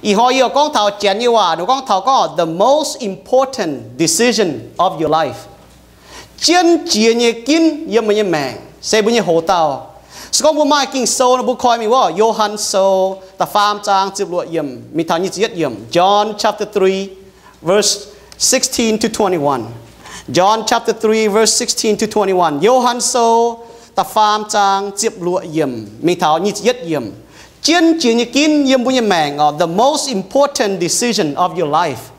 Ih hnoi yie gorngv taux janx nyei waac, ninh gorngv taux gorngv the most important decision of your life. Jienv jiex nyei ginv yiem mbuo nyei maengc se mbuo nyei hoz dauh. Se gorngv mbuo maaih Ging-Sou nor, mbuo koi mingh wuov Yo^han Sou da'faam zaang ziepc luoqc yiemc mingh taux nyic ziepc yietv yiemc. John chapter three, verse sixteen to twenty-one. John chapter three, verse sixteen to twenty-one. Yo^han Sou da'faam zaang ziepc luoqc yiemc mingh taux nyic ziepc yietv yiemc. Jienv jiex nyei ginv yiem mbuo nyei maengc oc, the most important decision of your life.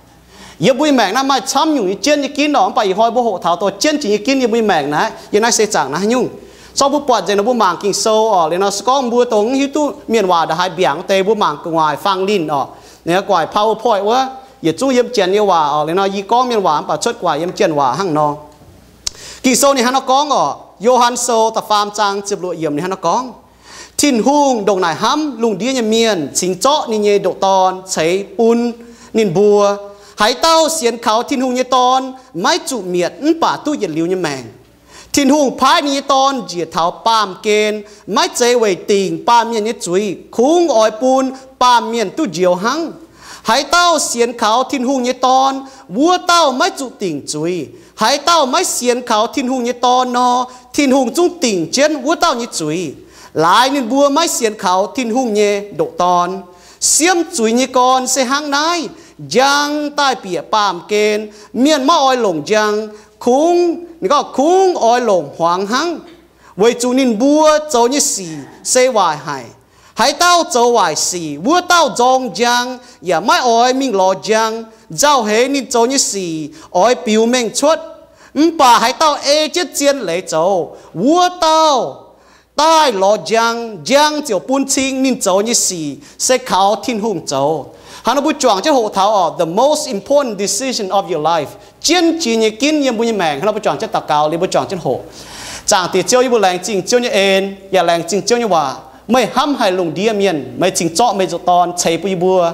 Yiem mbuo nyei maengc naaiv maaih camv nyungc nyei jienv nyei ginv oc. Mv baac ih hnoi mbuo hoqc taux dongh jienv jiex nyei ginv yiem mbuo nyei maengc naaiv, yiem naaiv seix zaangc naaiv haaix nyungc. Zorqv mbuo buatc nzengc nor mbuo mangc Ging-Sou oc. Liuz nor se gorngv mbuo dongh mv hiuv duqv mienh waac ndongc haaix mbiaangc deix, mbuo mangc gu'nguaaic fang linh oc. Ninh guaaic PowerPoint wuov, yietc zungv yiem janx nyei waac oc. Liuz nor yie gorngv mienh waac mv baac cuotv guaax yiem janx waac hnangv nor. Ging-Sou ninh hnangv nor gorngv oc. Yo^han Sou da'faam zaang ziepc luoqc yiemc ninh hnangv nor gorngv, Tin-Hungh ndongc naaic hnamv lungh ndiev nyei mienh cingx zorqv ninh nyei ndoqc Dorn ceix bun ninh mbuo. Haaix dauh sienx kaux Tin-Hungh nyei Dorn maiv zuqc mietc mv baac duqv yietc liuz nyei maengc. Tin-Hungh paaiv ninh nyei Dorn njiec taux baamh gen, maiv zeiz weic dingc baamh mienh nyei zuiz, kungx oix bun baamh mienh duqv njoux hnangv. Haaix dauh sienx kaux Tin-Hungh nyei Dorn, wuov dauh maiv zuqc dingc zuiz. Haaix dauh maiv sienx kaux Tin-Hungh nyei Dorn nor, Tin-Hungh zungv dingc jienv wuov dauh nyei zuiz, laaix ninh mbuo maiv sienx kaux Tin-Hungh nyei ndoqc Dorn. Siemv zuiz nyei gorn se hnangv naaiv. Njang daaih bieqc baamh gen. Mienh maiv oix longc njang, kungx, ninh gorngv kungx oix longc hmuangx hnangv, weic zuqc ninh mbuo zoux nyei sic se waaic haic. Haaix dauh zoux waaic sic, wuov dauh nzorng njang yaac maiv oix mingh lorz njang. Nzauh heix ninh zoux nyei sic oix biux mengh cuotv. Mv baac haaix dauh ei jienv zien leiz zoux, wuov dauh daaih lorz njang, njang ziouc bun cing ninh zoux nyei sic se kaux Tin-Hungh zoux. Hnangv nor mbuo juangc jienv hoqc taux oc, the most important decision of your life. Jienv jiex nyei ginv yiem mbuo nyei maengc. Hnangv nor mbuo juangc jienv daux gaux liuz mbuo juangc jienv hoqc. Zaangc Diex Ziouv, yie mbuo laengz zingh Ziouv nyei en yaac laengz zingh Ziouv nyei waac. Meih hnamv haic lungh ndiev mienh, meih cingx zorqv meih ndoqc Dorn ceix bun yie mbuo.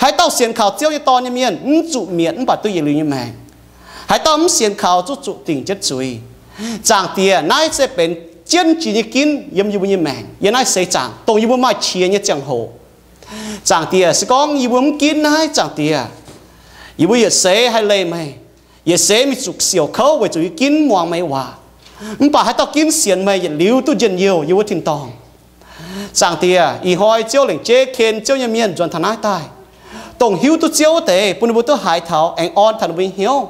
Haaix dauh sienx kaux Ziouv nyei Dorn nyei mienh mv zuqc mietc mv baac duqv yietc liuz nyei maengc. Haaix dauh mv sienx kaux zungv zuqc dingc jienv zuiz. Zaangc Diex, naaiv se benx jienv jiex nyei ginv yiem yie mbuo nyei maengc yiem naaiv seix zaangc, dongh yie mbuo maaih qiex nyei ziangh hoc. Zaangc Diex, se gorngv yie mbuo mv ginv naaiv, Zaangc Diex, yie mbuo yietc seix haih leih meih, yietc seix mingh zuqc siouc kouv weic zuqc yie ginv muangx meih nyei waac. Mv baac haaix dauh ginv sienx meih yietc liuz duqv njien-youh yiem wuov tin-dorngh. Zaangc Diex, ih hnoi Ziouv lengc jeiv ken Ziouv nyei mienh nzuonx taux naaiv daaih. Dongh hiuv duqv Ziouv wuov deix bun ninh mbuo duqv haiz taux aengx orn taux ninh mbuo nyei hnyouv.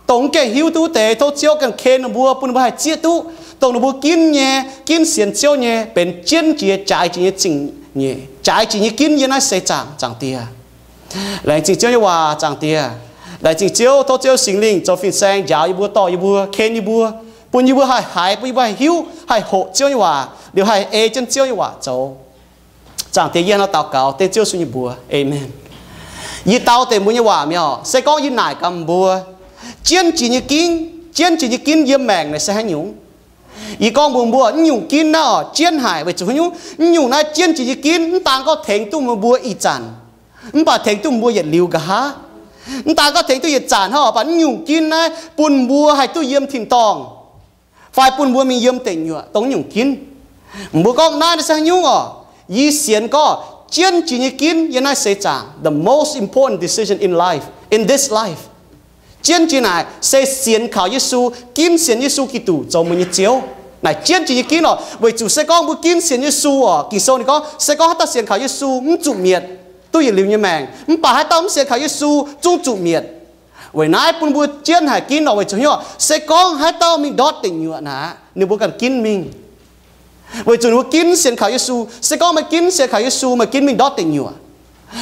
Dongh mv gaengh hiuv duqv wuov deix tov Ziouv ganh ken ninh mbuo bun ninh mbuo haih zieqv duqv dongh ninh mbuo ginv nyei, ginv sienx Ziouv nyei benx jienv jiex jaaix jiex nyei zingh nyeic, jaaix jiex nyei ginv yiem naaiv seix zaangc, Zaangc Diex. Laengz zingh Ziouv nyei waac, Zaangc Diex. Laengz zingh Ziouv, tov Ziouv Singx Lingh zoux fin-saeng njaaux yie mbuo, dorh yie mbuo, ken yie mbuo, bun yie mbuo haih haiz, bun yie mbuo haih hiuv, haih hoqc Ziouv nyei waac liuz haih ei jienv Ziouv nyei waac zoux. Zaangc Diex, yie hnangv nor daux gaux dengv Ziouv Yesu nyei mbuox, aamen. Yie dau deix mbuo nyei waac mi'aqv. Se gorngv yie naaic gaax mbuo, jienv jiex nyei ginv, jienv jiex nyei ginv yiem maengc naaic se haaix nyungc? Yie gorngv mbuox mbuo, mv nyungc ginv naaiv oc, jienv haic weic zuqc haaix nyungc? Mv nyungc naaiv jienv jiex nyei ginv mv daan gorngv tengx duqv meih mbuo ih zanc, mv baac tengx duqv meih mbuo yietc liuz nqa'haav. Mv daan gorngv tengx duqv yietc zanc hnangv oc, mv baac mv nyungc ginv naaiv bun mbuo haih duqv yiem tin-dorngh fai bun mbuo mingh yiem deic nyuoqc dongh mv nyungc ginv. Mbuo gorngv naaiv, naaiv se haaix nyungc oc? Yie sienx gorngv jienv jiex nyei ginv yiem naaiv seix zaangc, the most important decision in life, in this life. Jienv jiex naaic se sienx kaux Yesu, ginv sienx Yesu Giduc zoux meih nyei Ziouv. Naaic jienv jiex nyei ginv oc, weic zuqc se gorngv mbuo ginv sienx Yesu oc, Ging-Sou ninh gorngv se gorngv haaix dauh sienx kaux Yesu mv zuqc mietc, duqv yietc liuz nyei maengc. Mv baac haaix dauh mv sienx kaux Yesu zungv zuqc mietc. Weic naaiv bun mbuo jienv haic ginv oc, weic zuqc haaix nyungc? Se gorngv haaix dauh mingh ndortv deic nyuoqc naaic, ninh mbuo ganh ginv mingh. Weic zuqc ninh mbuo ginv sienx kaux Yesu. Se gorngv meih ginv sienx kaux Yesu, meih ginv mingh ndortv deic nyuoqc.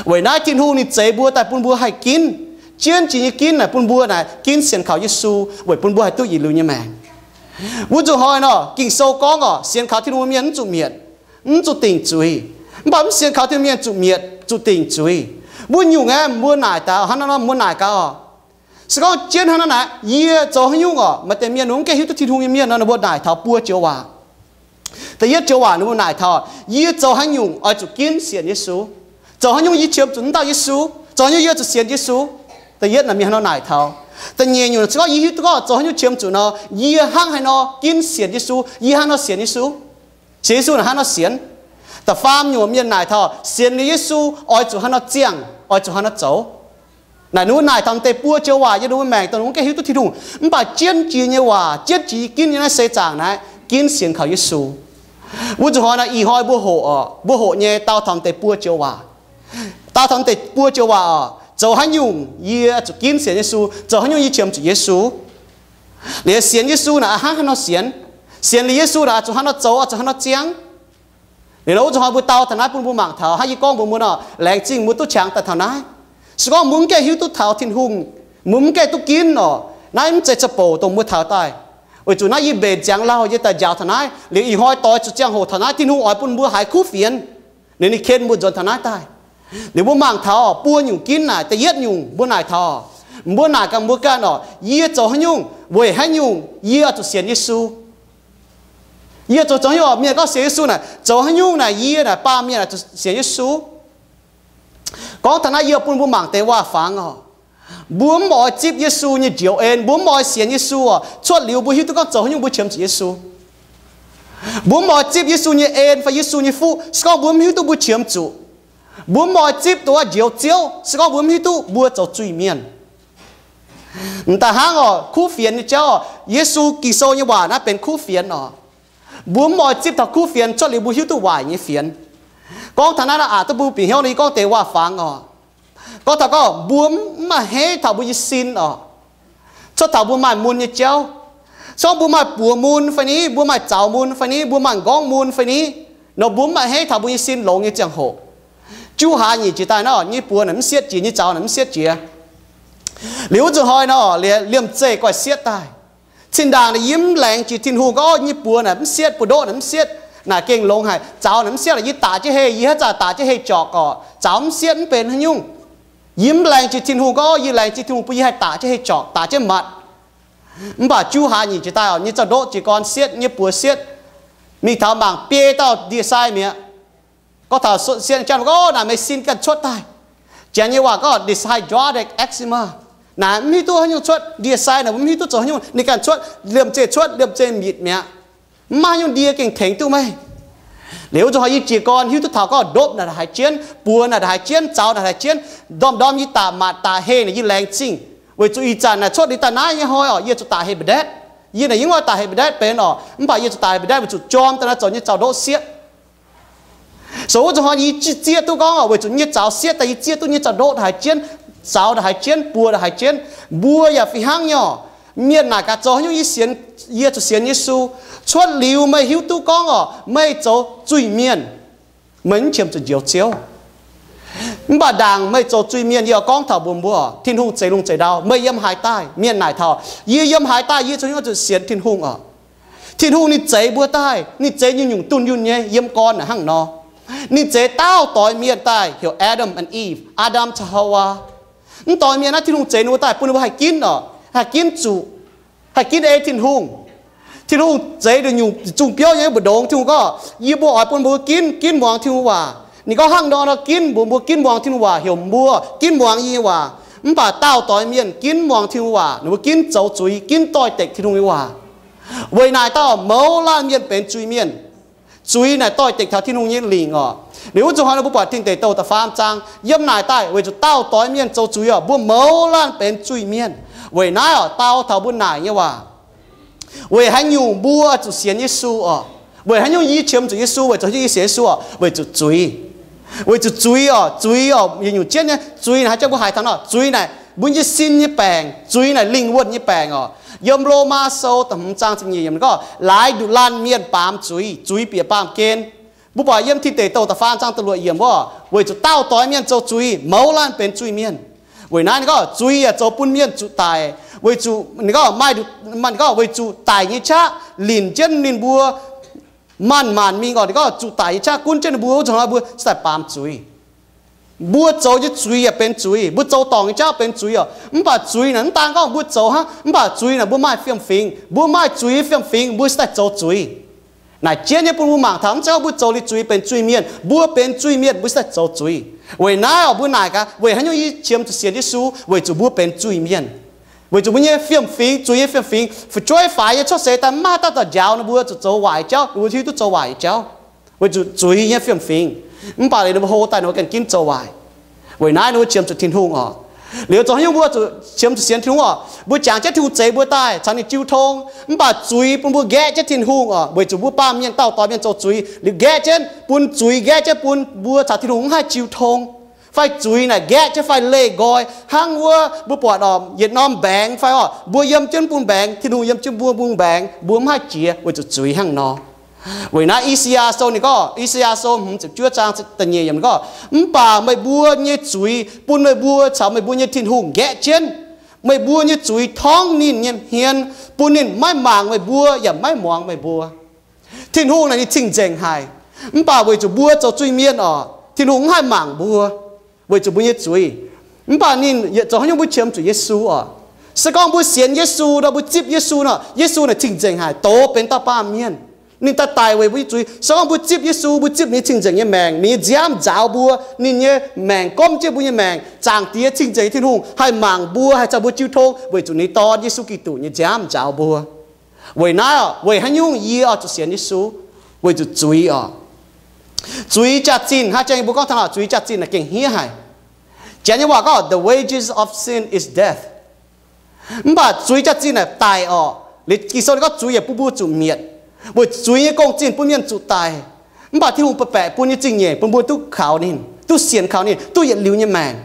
Weic naaiv Tin-Hungh ninh zeix mbuo daaih bun mbuo haih ginv. Jienv jiex nyei ginv naaic bun mbuo naaic ginv sienx kaux Yesu weic bun mbuo haih duqv yietc liuz nyei maengc. Wuov nzunc hnoi nor, Ging-Sou gorngv oc, sienx kaux Tin-Hungh mienh mv zuqc mietc, mv zuqc dingc zuiz. Mv baac mv sienx kaux Tin-Hungh mienh zuqc mietc, zuqc dingc zuiz. Mbuo nyungc aeqv, mbuo naaic daaih hnangv naaiv nor, mbuo naaic gaax oc. Se gorngv jienv hnangv naaiv naaic, yie zoux haaix nyungc oc? Maaih deix mienh mv gaengh hiuv duqv Tin-Hungh nyei mienh nor, ninh mbuo naaic taux buo joux waac. Da'yietv joux waac ninh mbuo naaic taux, yie zoux haaix nyungc oix zuqc ginv sienx Yesu? Zoux haaix nyungc yie qiemx zuqc wuov dauh Yesu? Zoux haaix nyungc yie oix zuqc sienx Yesu? Da'yietv naaic mienh hnangv nor naaic taux. Da'nyeic nyungc se gorngv yie hiuv duqv gorngv zoux haaix nyungc qiemx zuqc nor, yie hnangv haaix nor ginv sienx Yesu, yie hnangv nor sienx Yesu. Sienx Yesu naaic hnangv nor sienx. Da'faam nyungc mienh naaic taux sienx liuz Yesu oix zuqc haaix nor ziangh, oix zuqc haaix nor zoux. Naaic ninh mbuo naaic taux deix buo joux waac yiem ninh mbuo maengc dongh ninh mbuo mv gaengh hiuv duqv Tin-Hungh. Mv baac jienv jiex nyei waac, jienv jiex ginv nyei naaiv seix zaangc naaiv, ginv sienx kaux Yesu. Wuov zuqc hnoi naaic ih hnoi mbuo hoqc oc, mbuo hoqc nyei dau taux deix buo joux waac. Dau taux deix buo joux waac oc, zoux haaix nyungc yie zuqc ginv sienx Yesu, zoux haaix nyungc yie qiemx zuqc Yesu. Liuz sienx Yesu naaic hnangv haaix nor sienx, sienx liuz Yesu naaic zuqc haaix nor zoux, zuqc haaix nor ziangh. Liuz nor wuov zuqc hnoi mbuo dau taux naaiv bun mbuo mangc taux hnangv yie gorngv mbuox mbuo nor, laengz zingh mbuo duqv qangx daaih taux naaiv. Se gorngv mbuo mv gaengh hiuv duqv taux Tin-Hungh, mbuo mv gaengh duqv ginv oc, naaiv mv zeiz za'bouc dongh mbuo taux daaih. Weic zuqc naaiv yie mbenc ziangx lauh yie daaih njaaux taux naaiv, liuz ih hnoi doix zuqc ziangh hoc taux naaiv Tin-Hungh oix bun mbuo haiz kuv fienx. Liuz ninh ken mbuo nzuonx taux naaiv daaih. Liuz mbuo mangc taux buo nyungc ginv naaic, da'yietv nyungc mbuo naaic taux, mbuo naaic gaax mbuo ganh oc, yie zoux haaix nyungc, weic haaix nyungc yie zuqc sienx Yesu. Yie zoux, zoux haaix nyungc oc, mienh gorngv sienx Yesu naaic zoux haaix nyungc naaic yie naaic baamh mienh zuqc sienx Yesu. Gorngv taux naaiv yie bun mbuo mangc deix waac-fangx oc. Mbuo mv oix zipv Yesu nyei njoux en, mbuo mv oix sienx Yesu oc, cuotv liuz mbuo hiuv duqv gorngv zoux haaix nyungc mbuo qiemx zuqc Yesu. Mbuo mv oix zipv Yesu nyei en fai Yesu nyei fuqv se gorngv mbuo mv hiuv duqv mbuo qiemx zuqc. Mbuo mv oix zipv dongh wuov njoux Ziouv se gorngv mbuo mv hiuv duqv mbuo zoux zuiz-mienh. M'daaih hnangv oc, kuv fienx nyei jauv oc, Yesu Ging-Sou nyei waac naaiv benx kuv fienx oc. Mbuo mv oix zipv taux kuv fienx cuotv liuz mbuo hiuv duqv waaic nyei fienx. Gorngv taux naaiv aqc duqv mbuo bieqc hnyouv nor yie gorngv deix waac-fangx oc. Gorngv taux gorngv mbuo mv maaih hneiv taux mbuo nyei sin oc, cuotv taux mbuo maaih mun nyei jauv. Se gorngv mbuo maaih buoz mun fai ni, mbuo maaih zaux mun fai ni, mbuo maaih m'nqorngv mun fai ni, nor mbuo mv maaih hneiv taux mbuo nyei sin longx nyei ziangh hoc, juv hlaax nyeic jiex daaih nor nyei buoz naaic mv sietv jiex, nyei zaux naaic mv sietv jiex. Liuz wuov zuqc hnoi nor, liemh zeih guaih sietv daaih. Cin-ndaangc naaic yie mv laengz jiex Tin-Hungh gorngv, nyei buoz naaic mv sietv, buoz-ndoqv naaic mv sietv, naaic gengh longx haic. Zaux naaic mv sietv, yie daqc jienv hei, yie haaix zanc daqc jienv hei jorqc oc, zaux mv sietv mv benx haaix nyungc. Yie mv laengz jiex Tin-Hungh gorngv, yie laengz jiex Tin-Hungh bun yie haih daqc jienv hei jorqc, daqc jienv matc. Mv baac juv hlaax nyeic jiex daaih oc, nyei zaux-ndoqv jiez gorn sietv, nyei buoz sietv. Mingh taux mangc biei dauh ndie-sai mi'aqv. Gorngv taux sietv janx gorngv, naaic meih sin ganh cuotv daaih. Janx nyei waac gorngv dyshyidrotic eczema. Naaic mv hiuv duqv haaix nyungc cuotv, ndie-sai naaic mv hiuv duqv zoux haaix nyungc, ninh ganh cuotv, liemh zeih cuotv liemh zeih mitc mi'aqv. Mv maaih haaix nyungc ndie gengh tengx duqv meih. Liuz wuov zuqc hnoi yie jiez gorn hiuv duqv taux gorngv ndopv naaic haiz jienv, buoz naaic haiz jienv, zaux naaic haiz jienv, ndorm-ndorm yie daaih matc daaih hei naaic yie laengz zingh. Weic zuqc ih zanc naaic cuotv liuz daaih naaiv nyei hnoi oc, yie zuqc daaih hei mba'ndetv. Yie naaic yie mv oix daaih hei mba'ndetv benx oc, mv baac yie zuqc daaih hei mba'ndetv weic zuqc jorm daaih naaiv zoux nyei zaux-ndoqv sietv. So wuov zuqc hnoi yie zieqv duqv gorngv oc, weic zuqc nyei zaux sietv daaih yie zieqv duqv nyei zaux-ndoqv haiz jienv, zaux haiz jienv, buoz haiz jienv. Mbuo yaac fih hnangv nyei oc. Mienh naaic gaax zoux haaix nyungc yie sienx, yie zuqc sienx Yesu. Cuotv liuz meih hiuv duqv gorngv oc, meih zoux zuiz-mienh, meih mv qiemx zuqc Njoux Ziouv. Mv baac ndaangc meih zoux zuiz-mienh, yie oix gorngv taux mbuox mbuo, Tin-Hungh zeix lungh zeix ndau. Meih yiem haaix daaih? Mienh naaic taux, yie yiem haaix daaih yie zoux haaix nyungc zuqc sienx Tin-Hungh oc? Tin-Hungh ninh zeix mbuo daaih, ninh zeix nyungc-nyungc dunh yunh nyei, yiem gorn naaic hnangv nor. Ninh zeix daauh doix mienh daaih heuc Adam and Eve, Aa^ndam caux Haawaa. Mv doix mienh naaiv Tin-Hungh zeix ninh mbuo daaih bun ninh mbuo haih ginv oc, haih ginv zuqc, haih ginv ei Tin-Hungh. Tin-Hungh zeix nduqc nyungc zungh biouv nyei mbu'ndongx, Tin-Hungh gorngv, yie mbuo oix bun mbuo ginv, ginv muangx Tin-Hungh waac. Ninh gorngv hnangv nor nor ginv, mbuox mbuo ginv muangx Tin-Hungh waac, heuc mbuo ginv muangx yie nyei waac. Mv baac daauh doix mienh ginv muangx Tin-Hungh waac, ninh mbuo ginv zoux zuiz, ginv doix-dekc Tin-Hungh nyei waac. Weic naaic dauh mouz laanh mienh benx zuiz-mienh. Zuiz naaic doix-dekc taux Tin-Hungh nyei lingc oc. Liuz wuov zuqc hnoi nor mbuo buatc Tin Deic Douh da'faam zaang yiem naaic daaih, weic zuqc daauh doix mienh zoux zuiz oc, mbuo mouz laanh benx zuiz-mienh. Weic naaiv oc, dau taux mbuo naaic nyei waac. Weic haaix nyungc mbuo zuqc sienx Yesu oc? Weic haaix nyungc yie qiemx zuqc Yesu? Weic zuqc haaix nyungc yie sienx Yesu oc? Weic zuqc zuiz. Weic zuqc zuiz oc, zuiz oc, yietc nyungc jienv nyei zuiz naaic, haaix jangx mbuo haiz taux nor, zuiz naaic mbuo nyei sin nyei baengc, zuiz naaic lingh wuonh nyei baengc oc. Yiem Lomaa Sou da'hmz zaang ziepc nyeic yiemc gorngv, laaix nduqc laanh mienh baamz zuiz, zuiz bieqc baamh gen. Mbuo buatc yiem Tin Deic Douh da'faam zaang da'luoqc yiemc wuov, weic zuqc daauh doix mienh zoux zuiz, mouz laanh benx zuiz-mienh. Weic naaiv ninh gorngv zuiz yaac zoux bun mienh zuqc daic, weic zuqc ninh gorngv maaih, ninh gorngv weic zuqc daic nyei qaqv linc jienv ninh mbuo maanc maanc mingh oc. Ninh gorngv zuqc daic nyei qaqv gunv jienv ninh mbuo, wuov zuqc hnoi mbuo cingx daaih baamz zuiz. Mbuo zoux nyei zuiz yaac benx zuiz, mbuo zoux dorngc nyei jauv benx zuiz oc. Mv baac zuiz naaic mv daan gorngv mbuo zoux hnangv, mv baac zuiz naaic mbuo maaih fiem-fingx, mbuo maaih zuiz fiem-fingx, mbuo cingx daaih zoux zuiz. Naaic jienv nyei bun mbuo mangc taux, mv zeiz gorngv mbuo zoux liuz zuiz benx zuiz-mienh. Mbuo benx zuiz-mienh mbuo cingx daaih zoux zuiz. Weic naaiv oc, mbuo naaic gaax, weic haaix nyungc yie qiemx zuqc sienx Yesu? Weic zuqc mbuo benx zuiz-mienh. Weic zuqc mbuo nyei fiem-fingx, zuiz nyei fiem-fingx, fu'jueiv faix nyei cuotv seix daaih maiv dauh dauh njaaux ninh mbuo zuqc zoux waaic jauv, ninh mbuo hiuv duqv zoux waaic jauv. weic zuqc zuiz nyei fiem-fingx. Mv baac liuz ninh mbuo hlo daaih ninh mbuo ganh ginv zoux waaic. Weic naaiv ninh mbuo qiemx zuqc Tin-Hungh oc. Liuz zoux haaix nyungc mbuo zuqc qiemx zuqc sienx Tin-Hungh oc? Mbuo jangx jienv Tin-Hungh zeix mbuo daaih caux ninh jiu tong. Mv baac zuiz bun mbuo nqaeqv jienv Tin-Hungh oc, weic zuqc mbuo baamh mienh dauh doix mienh zoux zuiz liuz nqaeqv jienv bun zuiz, nqaeqv jienv bun mbuo caux Tin-Hungh mv haih jiu tong. Fai zuiz naaic nqaeqv jienv fai leih nqoi hnangv wuov mbuo buatc oc, yietc norm mbaengx fai oc, mbuo yiem jienv bun mbaengx, Tin-Hungh yiem jienv mbuo bun mbaengx, mbuo mv haih jiex weic zuqc zuiz hnangv nor. Weic naaiv I^saa^yaa Sou ninh gorngv, I^saa^yaa Sou hmz ziepc juov zaang da'nyeic yiemc ninh gorngv, mv baac meih mbuo nyei zuiz bun meih mbuo caux meih mbuo nyei Tin-Hungh nqaeqv jienv. Meih mbuo nyei zuiz torngv ninh nyei hmien, bun ninh maiv mangc meih mbuo yaac maiv muangx meih mbuo. Tin-Hungh naaic ninh cing-nzengc haic, mv baac weic zuqc mbuo zoux zuiz-mienh oc, Tin-Hungh mv haih mangc mbuo weic zuqc mbuo nyei zuiz. Mv baac ninh yietc zoux haaix nyungc mbuo qiemx zuqc Yesu oc. Se gorngv mbuo sienx Yesu nor, mbuo zipv Yesu nor, Yesu naaic cing-nzengc haic, doz benx dauh baamh mienh. Ninh daaih daic weic mbuo nyei zuiz. Se gorngv mbuo zipv Yesu, mbuo zipv ninh cing-nzengc nyei maengc, ninh nyei nziaamv nzaaux mbuo, ninh nyei maengc gomv jienv mbuo nyei maengc. Zaangc Diex cing-nzengc Tin-Hungh haih mangc mbuo, haih caux mbuo jiu tong weic zuqc ninh Dorn, Yesu Giduc, nyei nziaamv nzaaux mbuo. Weic naaiv oc, weic haaix nyungc yie oix zuqc sienx Yesu? Weic zuqc zuiz oc. Zuiz jaax-zinh, haaix jangx yie mbuo gorngv taux zuiz jaax-zinh naaic gengh hniev haic. Janx nyei waac gorngv, the wages of sin is death. Mv baac zuiz jaax-zinh naaic daic oc. Liuz Ging-Sou ninh gorngv zuiz yaac bun mbuo zuqc mietc. Weic zuiz nyei gong-zinh bun mienh zuqc daic. Mv baac Tin-Hungh ba'baeqc bun nyei zingh nyeic bun mbuo duqv kaux ninh, duqv sienx kaux ninh, duqv yietc liuz nyei maengc.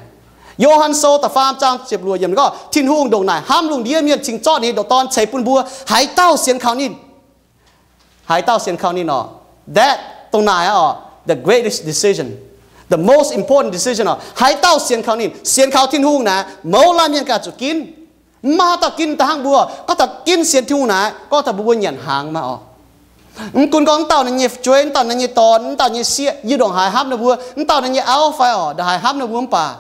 Yo^han Sou da'faam zaang ziepc luoqc yiemc gorngv, Tin-Hungh ndongc naaic hnamv lungh ndiev mienh cingx zorqv ninh nyei ndoqc Dorn ceix bun mbuo. Haaix dauh sienx kaux ninh, haaix dauh sienx kaux ninh oc, that, dongh naaic oc, the greatest decision, the most important decision oc, haaix dauh sienx kaux ninh, sienx kaux Tin-Hungh naaic, mouz laanh mienh ganh zuqc ginv. Mv maaih haaix dauh ginv daaih hnangv mbuo. Gorngv taux ginv sienx Tin-Hungh naaic, gorngv taux mbuo mbuo nyanc hnaangx maah oc. Mv gunv gorngv wuov dauh naaiv nyei fu'jueiv, wuov dauh naaiv nyei dorn, wuov dauh nyei sieqv, yie ndongc haaix hnamv ninh mbuo, wuov dauh naaiv nyei auv fai oc, ndongc haaix hnamv ninh mbuo, mv baac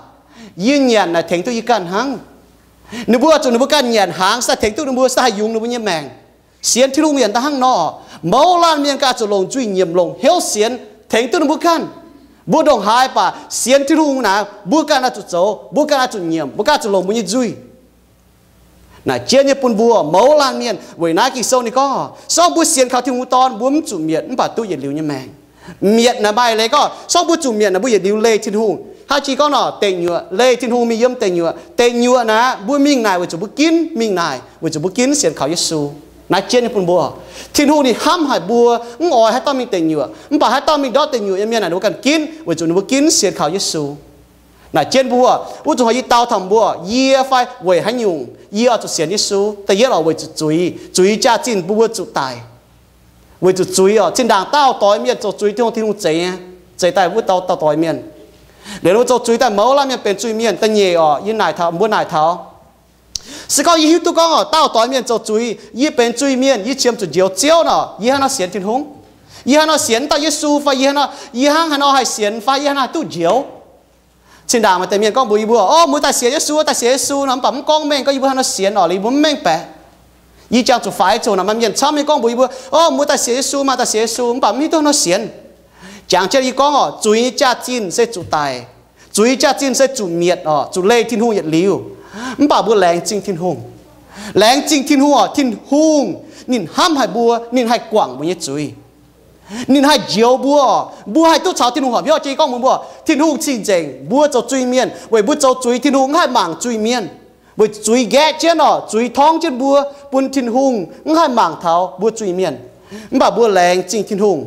yie nyanc naaic tengx duqv yie ganh hnangv. Ninh mbuo zuqc ninh mbuo ganh nyanc hnaangx, se tengx duqv ninh mbuo, se haih yungz ninh mbuo nyei maengc. Sienx Tin-Hungh yaac daaih hnangv nor. Mouz laanh mienh ganh zuqc longc nzuih nyiemc, longc hnyouv sienx tengx duqv ninh mbuo ganh. Mbuo ndongc haaix baac sienx Tin-Hungh naaic, mbuo ganh oix zuqc zoux, mbuo ganh oix zuqc nyiemc, mbuo ganh zuqc longc mbuo nyei nzuih. Naaic jienv nyei bun mbuo mouz laanh mienh. Weic naaiv Ging-Sou ninh gorngv, se gorngv mbuo sienx kaux Tin-Hungh Dorn, mbuo mv zuqc mietc, mv baac duqv yietc liuz nyei maengc. Mietc naaic maaih leiz gorngv, se gorngv mbuo zuqc mietc naaic, mbuo yietc liuz leih Tin-Hungh. Hnangv jiex gorngv nor, deic nyuoqc, leih Tin-Hungh mingh yiem deic nyuoqc. Deic nyuoqc naaic mbuo mingh naaic weic zuqc mbuo ginv mingh naaic, weic zuqc mbuo ginv sienx kaux Yesu. Naaiv jienv nyei bun mbuo, Tin-Hungh ninh hnamv haic mbuo, mv oix haaix dauh mingh deic nyuoqc. Mv baac haaix dauh mingh ndortv deic nyuoqc nyei mienh naaic, ninh mbuo ganh ginv weic zuqc ninh mbuo ginv sienx kaux Yesu. Naaic jienv mbuo, wuov zuqc haaix, yie dau taux mbuo, yie fai weic haaix nyungc yie oix zuqc sienx Yesu? Da'yietv oc, weic zuqc zuiz. Zuiz jaax-zinh bun mbuo zuqc daic. Weic zuqc zuiz oc. Zinh ndaangc dauh doix mienh zoux zuiz, Tin-Hungh, Tin-Hungh zeix, zeix daaih wuov dauh, dauh doix mienh. Liuz ninh mbuo zoux zuiz daaih, mouz laanh mienh benx zuiz mienh. Da'nyeic oc, yie naaic taux, mbuo naaic taux, se gorngv yie hiuv duqv gorngv oc, dauh doix mienh zoux zuiz, yie benx zuiz mienh, yie qiemx zuqc njoux Ziouv nor, yie hnangv haaix nor sienx Tin-Hungh? Yie hnangv haaix nor sienx dauh Yesu fai yie hnangv haaix nor haih sienx fai yie hnangv haaix nor duqv njoux? Zinh ndaangc maaih deix mienh gorngv mbuox yie mbuo, o, mbuo daaih sienx Yesu, daaih sienx Yesu nor, mv baac mv gorngv mengh gorngv yie mbuo hnangv haaix nor sienx oc, liuz mbuo mv mengh baeqc. Yie jangx zuqc faix zuqc naaic maaih mienh camv nyei gorngv mbuox yie mbuo, o, mbuo daaih sienx Yesu, maaih daaih sienx Yesu, mv baac mv hiuv duqv hnangv haaix nor sienx. Jangx jienv yie gorngv oc, zuiz nyei jaax-zinh se zuqc daic. Zuiz jaax-zinh se zuqc mietc oc, zuqc leih Tin-Hungh yietc liuz. Mv baac mbuo laengz zingh Tin-Hungh. Laengz zingh Tin-Hungh oc, Tin-Hungh ninh hnamv haic mbuo, ninh haih guangc mbuo nyei zuiz. Ninh haih njoux mbuo oc. Mbuo haih duqv caux Tin-Hungh horpc hnyouv. Jiex gorngv mbuox mbuo, Tin-Hungh cing-nzengc mbuo zoux zuiz mienh, weic mbuo zoux zuiz Tin-Hungh mv haih mangc zuiz mienh. Weic zuiz nqaeqv jienv oc, zuiz torngv jienv mbuo, bun Tin-Hungh mv haih mangc taux mbuo zuiz mienh. Mv baac mbuo laengz zingh Tin-Hungh.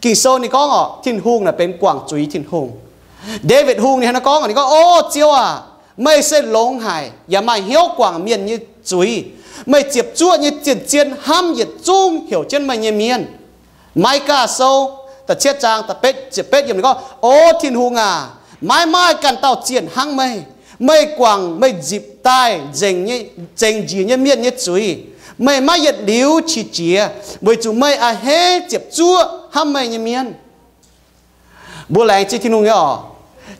Ging-Sou ninh gorngv oc, Tin-Hungh naaic benx guangc zuiz Tin-Hungh. Ndaawitv Hungh ninh hnangv naaiv gorngv, ninh gorngv, O Ziouv aac, meih se longx haic yaac maaih hnyouv guangc mienh nyei zuiz. Meih ziepc zuoqv nyei zien-zien hnamv yietc zungv heuc jienv meih nyei mienh. Mai^gaa Sou da'cietv zaang da'betv ziepc betv yiemc ninh gorngv, O Tin-Hungh aac, maiv maaih ganh dauh zienh hnangv meih. Meih guangc meih nzipc daaih nzengc nyei, zengc njiec nyei mienh nyei zuiz. Meih maiv yietc liuz qiex jiez, weic zuqc meih a'hneiv ziepc zuoqv hnamv meih nyei mienh. Mbuo laengz zingh Tin-Hungh nyei oc.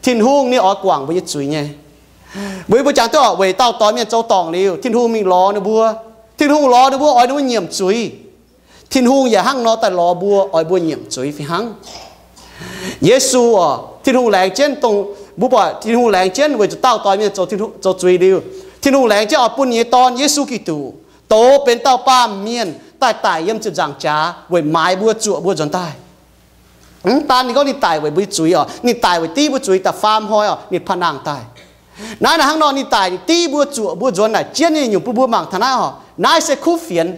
Tin-Hungh ninh oix guangc mbuo nyei zuiz nyei. Mbuo, mbuo jangx duqv oc, weic dauh doix mienh zoux dorngc liuz, Tin-Hungh mingh lorz ninh mbuo. Tin-Hungh lorz ninh mbuo oix ninh mbuo nyiemc zuiz. Tin-Hungh yaac hnangv nor daaih lorz mbuo, oix mbuo nyiemc zuiz fih hnangv. Yesu oc, Tin-Hungh laengz jienv dongh, mbuo buatc Tin-Hungh laengz jienv weic zuqc dauh doix mienh zoux, zoux zuiz liuz, Tin-Hungh laengz jienv oix bun ninh nyei Dorn, Yesu Giduc, doz benx dauh baamh mienh daaih daic yiem ziepc nzaangc jaax weic maaiz mbuo, zuoqc mbuo nzuonx daaih. Mv daan ninh gorngv ninh daic weic mbuo nyei zuiz oc, ninh daic weic div mbuo zuiz da'faam hnoi oc, ninh panh nangh daaih. Naaiv naaic hnangv nor ninh daic div mbuo, zuoqc mbuo, nzuonx naaic jienv nyei nyungc bun mbuo mangc taux naaiv oc. Naaiv se kuv fienx.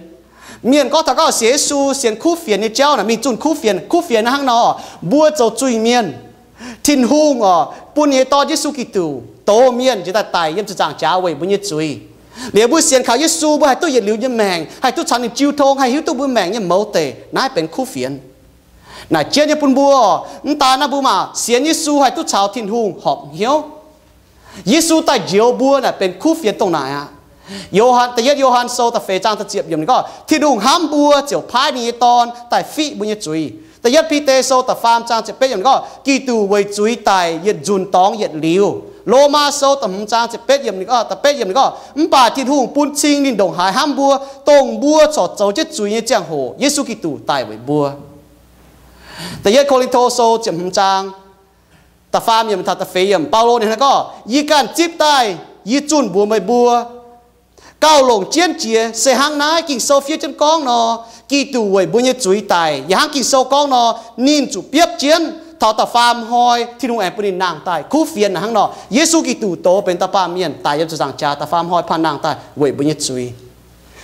Mienh gorngv taux gorngv sienx Yesu, sienx kuv fienx nyei jauv naaic mingh zunh kuv fienx. Kuv fienx naaiv hnangv nor, mbuo zoux zuiz-mienh, Tin-Hungh oc bun ninh nyei Dorn Yesu Giduc doz mienh njiec daaih daic yiem ziepc nzaangc jaax weic mbuo nyei zuiz. Liuz mbuo sienx kaux Yesu, mbuo haih duqv yietc liuz nyei maengc, haih duqv caux ninh jiu tong, haih hiuv duqv mbuo maengc nyei mouz deix. Naaiv benx kuv fienx. Naaic jienv nyei bun mbuo, mv daan naaiv mbuo maah, sienx Yesu haih duqv caux Tin-Hungh horpc hnyouv. Yesu daaih njoux mbuo naaic benx kuv fienx dongh naaic aqv. Yo, Da'yietv Yo^han Sou da'feix zaang da'ziepc yiemc ninh gorngv, Tin-Hungh hnamv mbuo ziouc paaiv ninh nyei Dorn daaih fiqv mbuo nyei zuiz. Da'yietv Bide Sou da'faam zaang ziepc betv yiemc ninh gorngv, Giduc weic zuiz daic yietc nzunc dorngx yietc liuz. Lomaa Sou da'hmz zaang ziepc betv yiemc ninh gorngv, da'betv yiemc ninh gorngv, Mv baac Tin-Hungh bun cing ninh ndongc haaix hnamv mbuo, dongh mbuo corc zoux jienv zuiz nyei ziangh hoc Yesu Giduc daic weic mbuo. Da'yietv Ko^lin^to Sou ziepc hmz zaang da'faam yiemc taux da'feix yiemc, Baulo ninh hnangv gorngv, Yie ganh zipv daaih, yie zunh mbuox meih mbuo, gauh longc jienv jiex se hnangv naaiv Ging-Sou fiev jienv gorngv nor, Giduc weic mbuo nyei zuiz daic, yaac hnangv Ging-Sou gorngv nor, ninh zuqc biopv jienv, taux da'faam hnoi Tin-Hungh aengx bun ninh nangh daaih. Kuv fienx naaic hnangv nor, Yesu Giduc doz benx dauh baamh mienh daic yiem ziepc nzaangc jaax, da'faam hnoi panh nangh daaih weic mbuo nyei zuiz.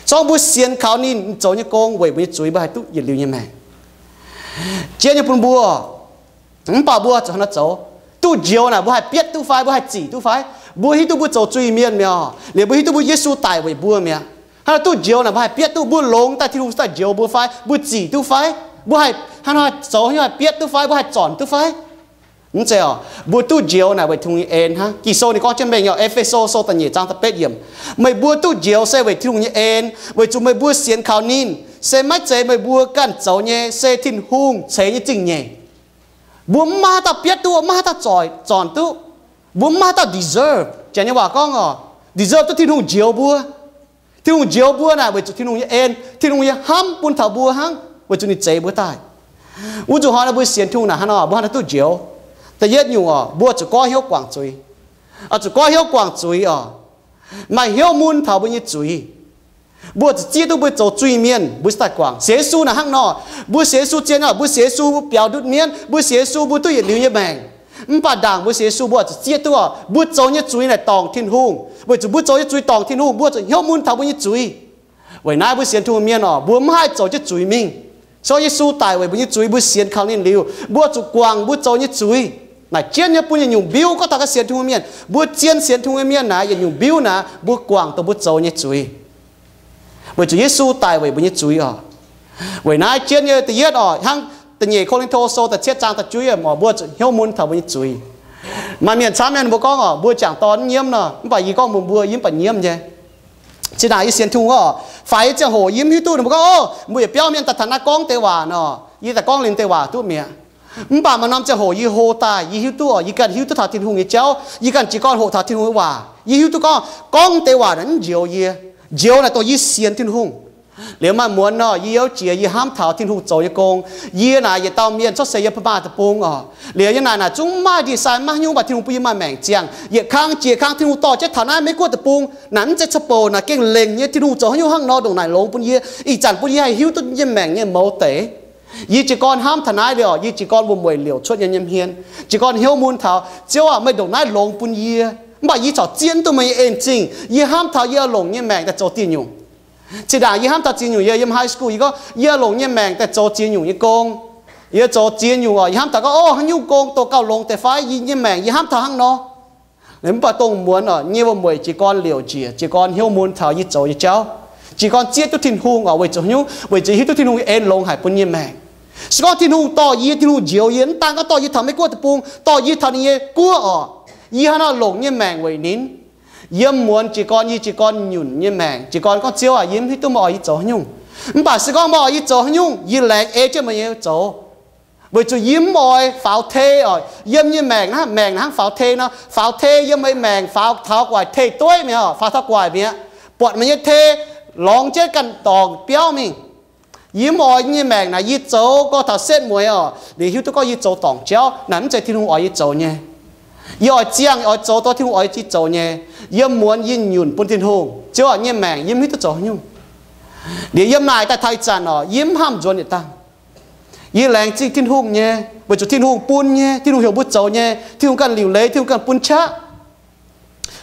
Zorngv mbuo sienx kaux ninh zoux nyei gong weic mbuo nyei zuiz, mbuo haih duqv yietc liuz nyei maengc. Jienv nyei bun mbuo, mv baac mbuo zuqc hnangv naaiv zoux. Duqv njoux naaic mbuo haih bietv duqv fai? Mbuo haih zic duqv fai? Mbuo hiuv duqv mbuo zoux zuiz-mienh mi'aqv, liuz mbuo hiuv duqv mbuo Yesu daic weic mbuo mi'aqv. Hnangv naaiv duqv njoux naaic mbuo haih bietv duqv, mbuo longx daaih Tin-Hungh daaih njoux mbuo fai? Mbuo zic duqv fai? Mbuo haih hnangv nor zoux, haih bietv duqv fai? Mbuo haih zornc duqv fai? Mv zeiz oc. Mbuo duqv njoux naaic weic Tin-Hungh nyei en hnangv. Ging-Sou ninh gorngv jienv mengh oc, E^fe^so Sou da'nyeic zaang da'betv yiemc, Meih mbuo duqv njoux se weic Tin-Hungh nyei en, weic zuqc meih mbuo sienx kaux ninh. Se maiv zeiz meih mbuo ganh zoux nyei, se Tin-Hungh ceix nyei zingh-nyeic. Mbuo mv maaih haaix dauh bietv duqv, mv maaih haaix dauh zoic zornc duqv. Mbuo mv maaih haaix dauh deserve. Janx nyei waac gorngv oc, deserve duqv Tin-Hungh njoux mbuo. Tin-Hungh njoux mbuo naaic weic zuqc Tin-Hungh nyei en, Tin-Hungh nyei hnamv bun taux mbuo hnangv, weic zuqc ninh zeix mbuo daaih. Wuov zuqc hnoi naaiv mbuo sienx Tin-Hungh naaic hnangv nor, mbuo hnangv haaix duqv njoux? Da'yietv nyungc oc, mbuo zuqc goiv hnyouv guangc zuiz. Oix zuqc goiv hnyouv guangc zuiz oc. Maaih hnyouv mun taux mbuo nyei zuiz. Mbuo zuqc zieqv duqv mbuo zoux zuiz-mienh, mbuo cingx daaih guangc. Sienx Yesu naaic hnangv nor, mbuo sienx Yesu zien oc, mbuo sienx Yesu biaux ndutv mienv, mbuo sienx Yesu mbuo duqv yietc liuz nyei maengc. Mv baac ndaangc mbuo sienx Yesu mbuo zuqc zieqv duqv oc, mbuo zoux nyei zuiz naaic dorngc Tin-Hungh. Weic zuqc mbuo zoux nyei zuiz dorngc Tin-Hungh, mbuo zuqc hnyouv mun taux mbuo nyei zuiz. Weic naaiv mbuo sienx Tin-Hungh mienh oc, mbuo mv haih zoux jienv zuiz mingh. Se gorngv Yesu daic weic mbuo nyei zuiz, mbuo sienx kaux ninh liuz, mbuo zuqc guangc mbuo zoux nyei zuiz. Naaic jienv nyei bun yietc nyungc mbiuv. Gorngv taux ganh sienx Tin-Hungh mienh, mbuo zien sienx Tin-Hungh mienh naaic yietc nyungc mbiuv naaic, mbuo guangc dongh mbuo zoux nyei zuiz. Weic zuqc Yesu daic weic mbuo nyei zuiz oc. Weic naaiv jienv nyei da'yietv oc, hnangv da'nyeic Ko^lin^to Sou da'cietv zaang da'juov yiemc oc, mbuo zuqc hnyouv mun taux mbuo nyei zuiz. Maaih mienh camv mienh mbuo gorngv oc, mbuo jangc dorn mv nyiemv nor, mv baac yie gorngv mbuox mbuo, yie mv baac nyiemv nyei. Zinh ndaangc yie sienx Tin-Hungh oc, faix nyei ziangh hoc yie mv hiuv duqv ninh mbuo gorngv, Ov, mbuo yietc biauv mienh daaih taux naaiv gorngv deix waac nor, yie daaih gorngv liuz deix waac duqv mi'aqv. Mv baac maaih norm ziangh hoc yie hlo daaih, yie hiuv duqv oc, yie ganh hiuv duqv taux Tin-Hungh nyei jauv, yie ganh jiez gorn hoqc taux Tin-Hungh nyei waac. Yie hiuv duqv gorngv, gorngv deix waac naaic mv njoux yie. Njoux naaic dongh yie sienx Tin-Hungh. Liuz maaih muonz nor, yie youv jiex, yie hnamv taux Tin-Hungh zoux nyei gong. Yie naaic yietc dauh mienh cuotv seix yiem Baac Maah Deic-Bung oc. Liuz yie naaic naaic zungv mv maaih ndie-sai mv maaih haaix nyungc, mv baac Tin-Hungh bun yie maaih maengc ziangh. Yietc kang jiex kang Tin-Hungh dorh jienv taux naaiv Meiv-Guoqv deic-bung. Naaic mv zeiz ca'bouc, naaic gengh lengc nyei. Tin-Hungh zoux haaix nyungc hnangv nor ndongc naaic longx bun yie. Ih zanc bun yie haih hiuv duqv nyei maengc nyei mouz deix. Yie jiez gorn hnamv taux naaiv liuz, yie jiez gorn wuom-mueic liouc cuotv yiem yie nyei hmien. Jiez gorn hnyouv mun taux, Ziouv aah, meih ndongc naaiv longx bun yie. Mv baac yie corc zieqv duqv meih nyei en-zingh. Yie hnamv taux yie oix longc nyei maengc daaih zoux dieh nyungc. Zinh ndaangc yie hnamv taux ziex nyungc, yie yiem high school yie gorngv yie oix longc nyei maengc daaih zoux ziex nyungc nyei gong. Yie zoux ziex nyungc oc, yie hnamv taux gorngv, Ov, haaix nyungc gong dongh gauh longx deix fai? Yie nyei maengc yie hnamv taux hnangv nor. Mv baac dongh muonz oc, nyei wuom-mueic jiez gorn liouc njiec, jiez gorn hnyouv mun taux yie zoux nyei jauv. Jiez gorn zieqv duqv Tin-Hungh oc, weic zuqc haaix nyungc? Weic zuqc hiuv duqv Tin-Hungh nyei en longx haic bun nyei maengc. Se gorngv Tin-Hungh dorh yie, Tin-Hungh njoux yie, mv daan gorngv dorh yie taux Meiv-Guoqv deic-bung, dorh yie taux ninh nyei guoqv oc, yie hnangv nor longc nyei maengc weic ninh. Yiem muonz jiez gorn yie jiez gorn nyunc nyei maengc, jiez gorn gorngv, Ziouv aah, yie mv hiuv duqv meih oix yie zoux haaix nyungc. Mv baac se gorngv meih oix yie zoux haaix nyungc, yie laengz ei jienv meih nyei zoux. Weic zuqc yie mv oix faaux tei oc. Yiem nyei maengc naaiv, maengc naaiv hnangv faaux tei nor, faaux tei yiem meih maengc faaux taux gu'nguaaic tei dueiv mi'aqv oc, faaux taux gu'nguaaic mi'aqv. Buatc meih nyei tei lorngx jienv ganh dorngc biauv mingh. Yie mv oix nyei maengc naaic yie zoux gorngv taux setv mueiz oc, liuz hiuv duqv gorngv yie zoux dorngc jauv, naaic mv zeiz Tin-Hungh oix yie zoux nyei. Yie oix ziangh oix zoux dongh Tin-Hungh oix yie zoux nyei. Yiem muonz yie nyunc bun Tin-Hungh, Ziouv aah, nyei maengc yie mv hiuv duqv zoux haaix nyungc. Liuz yiem naaic daaih taux ih zanc oc, yie mv hnamv nzuonx yietc dangh. Yie laengz zingh Tin-Hungh nyei, weic zuqc Tin-Hungh bun nyei, Tin-Hungh heuc mbuo zoux nyei, Tin-Hungh ganh liuc leiz, Tin-Hungh ganh bun qaqv.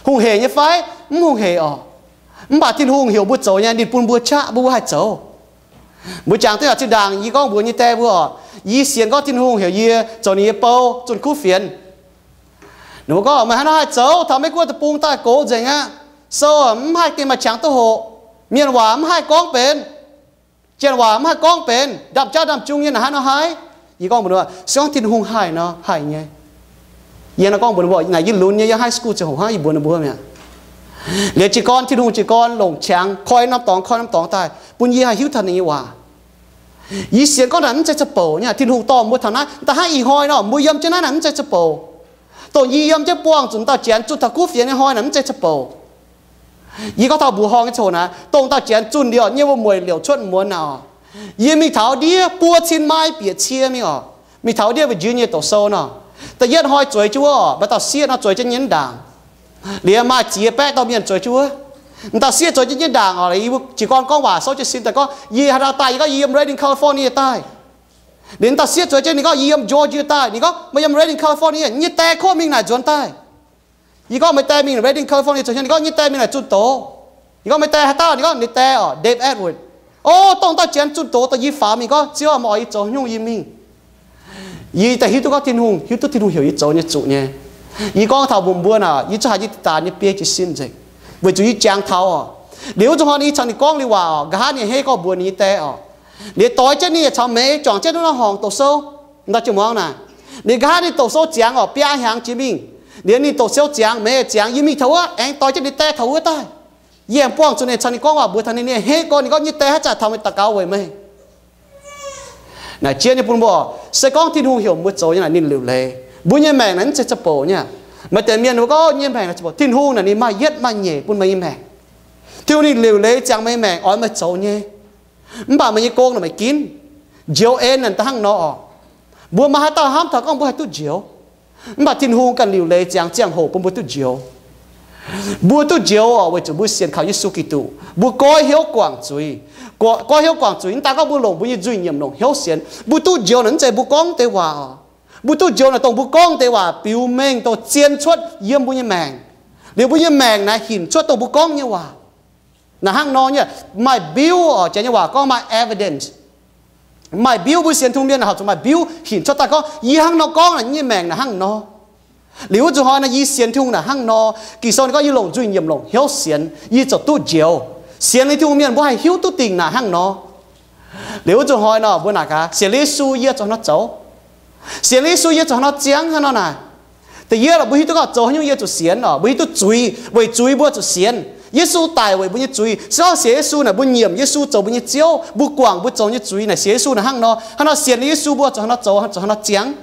Hungh heic nyei fai? Mv hungh heic orqc. Mv baac Tin-Hungh heuc mbuo zoux nyei, ninh bun mbuo qaqv, mbuo mbuo haih zoux. Mbuo jangx duqv yaac zinh ndaangc yie gorngv mbuox nyei die mbuo orqc, yie sienx gorngv Tin-Hungh heuc yie zoux ninh nyei bou zunh kuv fienx. Ninh mbuo gorngv, meih haaix nor haih zoux? Taux Meiv Guoqv deic-bung daaih gox nzengc aqv. Sou mv haih gengh maaih qangx duqv hoqc. Mienh waac mv haih gorngv benx. Janx waac mv haih gorngv benx. Ndaamv-jaav ndaamv-jung nyei naaic haaix nor haih? Yie gorngv mbuox ninh, se gorngv Tin-Hungh haih nor, haih nyei. Yie nor gorngv mbuox ninh mbuo, naaic yie lunx nyei, yie high school ziangh hoc hnangv yie mbuox ninh mbuo mi'aqv. Liuz jiez gorn Tin-Hungh jiez gorn longc qangx koi norm dorngx koi norm dorngx daaih bun yie haih hiuv taux ninh nyei waac. Yie sienx gorngv naaic mv zeiz za'bouc nyei. Tin-Hungh dorh mbuo taux naaiv, da'hnangv ih hnoi nor mbuo yiem jienv naaiv naaic mv zeiz za'bouc. Dongh yie yiem jienv buangh zuqc dauh janx zunh taux kuv fienx nyei hnoi naaic mv zeiz za'bouc. Yie gorngv taux mbuoqc horngh nyei ziangh hoc naaic, dongh dauh janx zunh liuz, nyei wuov mueic liouc cuotv muonz naaic orqc, yie mingh taux ndiev buo cin maiv bieqc cie mingh orqc, mingh taux ndiev Virginia doqc sou nor. Da'yietv hnoi zueiz jienv wuov orqc, maaih dauh sieqv nor zueiz jienv nyei ndaangc. Liuz maaih ziex baeqv dauh mienh zueiz jienv wuov. M'dauh sieqv zueiz jienv nyei ndaangc orqc, jiez gorn gorngv waac souv jiez sin daaih gorngv, yie haaix ndau daaih? Yie gorngv, yie yiem Redding, California daaih. Liuz m'dauh sieqv zueiz jienv, ninh gorngv, yie yiem Georgia daaih. Ninh gorngv, meih yiem Redding, California? Yie nyei die kov mingh naaic nzuonx daaih. Yie gorngv, meih die mingh Redding, California zoux hnyouv? Ninh gorngv, yie nyei die mingh naaic zunh doz. Yie gorngv, meih die haaix dauh? Ninh gorngv, ninh die orqc, Dave Edwards. O, dongh dauh janx zunh doz dongh yie faaux mingh gorngv, Ziouv, meih oix yie zoux haaix nyungc yie mingh. Yie daaih hiuv duqv gorngv Tin-Hungh, hiuv duqv Tin-Hungh heuc yie zoux nyei zuqc nyei. Yie gorngv taux mbuox mbuo naaic, yie zungv haiz yie daaih nyei biei jiez sin nzengc, weic zuqc yie jangx taux orqc. Liuz wuov zuqc hnoi ninh caux ninh gorngv liuz waac orqc, nqa'haav ninh hei gorngv mbuox ninh nyei die orqc. Liuz doix jienv ninh caux meix juangc jienv wuov norm horngc doqc sou, m'dauh jiex muangx naaic. Liuz nqa'haav ninh doqc sou ziangx orqc, biaa hnyangx jiex mingh. Liuz ninh doqc sou ziangx, meix ziangx, yie mingh taux wuov aengx doix jienv ninh die taux wuov daaih. Yie aengx buangh zuqc ninh caux ninh gorngv waac mbuox taux ninh, ninh hei gorngv, ninh gorngv, nyei die haaix zanc taux meih daux gaux weic meih. Naaic jiex nyei bun mbuo, se gorngv Tin-Hungh heuc mbuo zoux nyei naaic ninh liuc leiz. Mbuo nyei maengc naaic mv zeiz za'bouc nyei. Maaih deix mienh mbuo gorngv nyei maengc naaic za'bouc. Tin-Hungh naaic ninh maaih yietv maaih nyeic bun meih nyei maengc. Tin-Hungh ninh liuc leiz ziangx meih nyei maengc oix meih zoux nyei. Mv baac meih nyei gong naaic meih ginv. Njoux en naaic da'hnangv nor orqc. Mbuo maaih haaix dauh hnamv taux gorngv mbuo haih duqv njoux? Mv baac Tin-Hungh ganh liuc leiz ziangx ziangh hoc bun mbuo duqv njoux. Mbuo duqv njoux orqc, weic zuqc mbuo sienx kaux Yesu Giduc, mbuo goiv hnyouv guangc zuiz. Goiv hnyouv guangc zuiz mv daan gorngv mbuo longc mbuo nyei nzuih nyiemc longc hnyouv sienx. Mbuo duqv njoux naaic mv zeiz mbuo gorngv deix waac orqc. Mbuo duqv njoux naaic dongh mbuo gorngv deix waac biux mengh dongh zien cuotv yiem mbuo nyei maengc. Liuz mbuo nyei maengc naaic hinc cuotv dongh mbuo gorngv nyei waac. Naaic hnangv nor nyei, maaih mbiuv orqc, janx nyei waac gorngv maaih evidence. Maaih mbiuv, mbuo sienx Tin-Hungh mienh naaic horpc zuqc maaih mbiuv hinc cuotv daaih gorngv, yie hnangv nor gorngv naaic, nyei maengc naaic hnangv nor. Liuz wuov zuqc hnoi naaic yie sienx Tin-Hungh naaic hnangv nor. Ging-Sou ninh gorngv yie longc nzuih nyiemc longc hnyouv sienx, yie ziouc duqv njoux. Sienx liuz Tin-Hungh mienh mbuo haih hiuv duqv dingc naaic hnangv nor. Liuz wuov zuqc hnoi nor mbuo naaic gaax, sienx liuz Yesu yie zoux haaix nor zoux? Sienx liuz Yesu yie zoux haaix nor ziangv hnangv nor naaic? Da'yietv, mbuo hiuv duqv gorngv zoux haaix nyungc yie zuqc sienx orqc? Mbuo hiuv duqv zuiz, weic zuiz mbuo zuqc sienx. Yesu daic weic mbuo nyei zuiz. Se gorngv sienx Yesu naaic mbuo nyiemc Yesu zoux mbuo nyei Ziouv, mbuo guangc mbuo zoux nyei zuiz naaic sienx Yesu naaic hnangv nor. Hnangv nor sienx liuz Yesu mbuo zoux haaix nor zoux, zoux haaix nor ziangv?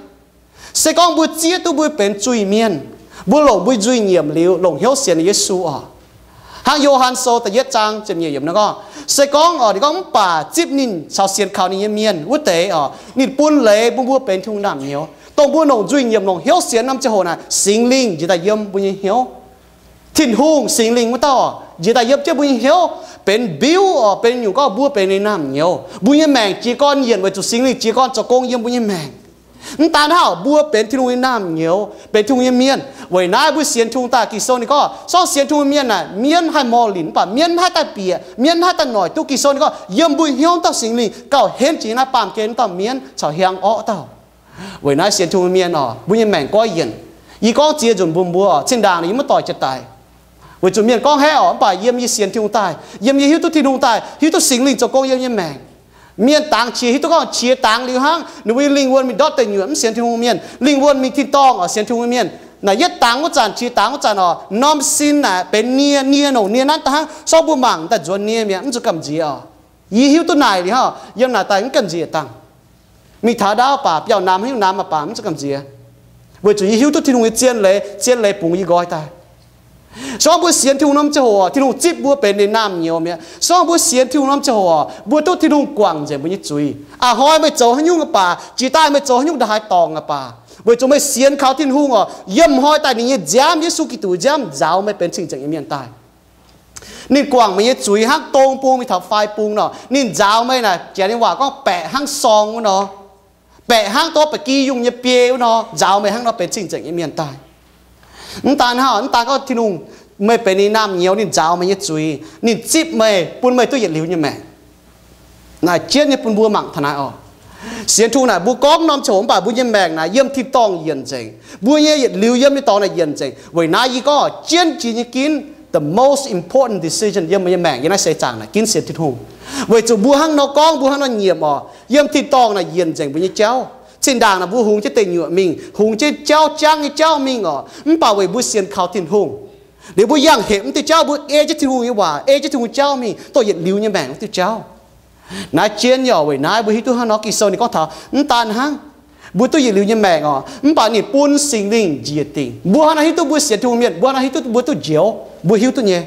Se gorngv mbuo zieqv duqv mbuo benx zuiz-mienh, mbuo longc mbuo nzuih nyiemc liuz longc hnyouv sienx Yesu orqc? Hnangv Yo^han Sou da'yietv zaang ziepc nyeic yiemc nor gorngv, se gorngv orqc, ninh gorngv, mv baac zipv ninh caux sienx kaux ninh nyei mienh wuov deix orqc, ninh bun leiz bun mbuo benx Tin-Hungh naamh nyouz. Dongh mbuo longc nzuih nyiemc longc hnyouv sienx norm ziangh hoc naaic, Singx Lingh njiec daaih yiem mbuo nyei hnyouv. Tin-Hungh Singx Lingh wuov dauh njiec daaih yiem jienv mbuo nyei hnyouv, benx mbiuv orqc, benx nyungc gorngv mbuo benx ninh naamh nyouz. Mbuo nyei maengc jiez gorn yienc weic zuqc Singx Lingh jiez gorn zoux gong yiem mbuo nyei maengc. Mv daan hnangv, mbuo benx Tin-Hungh nyei naamh nyouz, benx Tin-Hungh nyei mienh. Weic naaiv mbuo sienx Tin-Hungh daaih, Ging-Sou ninh gorngv, se gorngv sienx Tin-Hungh mienh naaic, mienv haih moh linc mv baac mienv mv haih daaih bieqc, mienv mv haih daaih noic duqv. Ging-Sou ninh gorngv yiem mbuo hnyouv dauh Singx Lingh gauh henv jiex naaiv baamh gen dauh mienv caux hiaang orqv dauh. Weic naaiv sienx Tin-Hungh mienh orqc, mbuo nyei maengc goiv yienc. Yie gorngv ziex nzunc mbuox mbuo, zinh ndaangc yie maiv doic jiex daic. Weic zuqc mienh gorngv, haiv orqc, mv baac yiem yie sienx Tin-Hungh daaih, yiem yie hiuv duqv Tin-Hungh daaih, hiuv duqv Singx Lingh zoux gong yiem yie nyei maengc. Mienh dangx qiex hiuv duqv gorngv qiex dangx liuz hnangv, ninh mbuo yie lingh wuonh mingh ndortv deic nyuoqc mv sienx Tin-Hungh mienh, lingh wuonh mingh tin-dorngh orqc sienx Tin-Hungh mienh. Naaic yietv dangx wuov zanc, qiex dangx wuov zanc orqc, norm sin naaic benx nie, nie nongc nie nanv daaih hnangv. Se gorngv mbuo mangc daaih nzuonx nie mi'aqv, mv zuqc gamh nziex orqc. Yie hiuv duqv naaic liuz hnangv, yiem naaic daaih mv gamh nziex dangh. Mingh taux ndaauv baac biauv-namx haaix nyungc namx aqv baac mv zuqc gamh nziex, weic zuqc yie hiuv duqv Tin-Hungh nyei zien leiz, zien leiz bungx yie nqoi daaih. Se gorngv mbuo sienx Tin-Hungh norm ziangh hoc, Tin-Hungh zipv mbuo benx ninh naamh nyouz mi'aqv. Se gorngv mbuo sienx Tin-Hungh norm ziangh hoc, mbuo duqv Tin-Hungh guangc nzengc mbuo nyei zuiz. A'hnoi meih zoux haaix nyungc aqv baac, jiex daaih meih zoux haaix nyungc ndongc haaix dorngc aqv baac, weic zuqc meih sienx kaux Tin-Hungh orqc, yiem hnoi daaih ninh nyei nziaamv, Yesu Giduc nziaamv nzaaux meih benx cing-nzengc nyei mienh daaih. Ninh guangc meih nyei zuiz hnangv dong bung mingh taux fai bung nor. Ninh nzaaux meih naaic, janx nyei waac gorngv baeqc hnangv sorng wuov nor. baeqc hnangv dongh ba'gi yungh nyei biei wuov nor, nzaaux meih hnangv nor benx cing-nzengc nyei mienh daaih. Mv daan hnangv, mv daan gorngv Tin-Hungh, meih benx ninh naamh nyouz, ninh nzaaux meih nyei zuiz, ninh zipv meih, bun meih duqv yietc liuz nyei maengc. Naaic jienv nyei bun mbuo mangc taux naaiv oc. Sienx Tin-Hungh naaic mbuo gorngv norm ziangh hoc, mv baac mbuo nyei maengc naaic yiem tin-dorngh yienc nzengc. Mbuo nyei yietc liuz yiem nyei dorngx naaic yienc nzengc. Weic naaiv yie gorngv oc, jienv jiex nyei ginv the most important decision yiem mbuo nyei maengc yiem naaiv seix zaangc naaic ginv sienx Tin-Hungh. Weic zuqc mbuo hnangv nor gorngv, mbuo hnangv nor nyiemc oc, yiem tin-dorngh naaic yienc nzengc mbuo nyei jauv. Zinh ndaangc naaic mbuo hungx jienv deic nyuoqc mingh, hungx jienv jauv jangv nyei jauv mingh oc, mv baac weic mbuo sienx kaux Tin-Hungh, liuz mbuo yangh hepc mv diuh jauv, mbuo ei jienv Tin-Hungh nyei waac, ei jienv Tin-Hungh jauv mingh, dongh yietc liuz nyei maengc wuov diuh jauv. Naaiv jienv nyei oc. Weic naaiv mbuo hiuv duqv hnangv nor, Ging-Sou ninh gorngv taux mv daan hnangv, mbuo duqv yietc liuz nyei maengc oc, mv baac ninh bun Singx Lingh njiec dingc. Mbuo hnangv naaiv hiuv duqv mbuo sienx Tin-Hungh mienh, mbuo hnangv naaiv hiuv duqv mbuo duqv njoux, mbuo hiuv duqv nyei.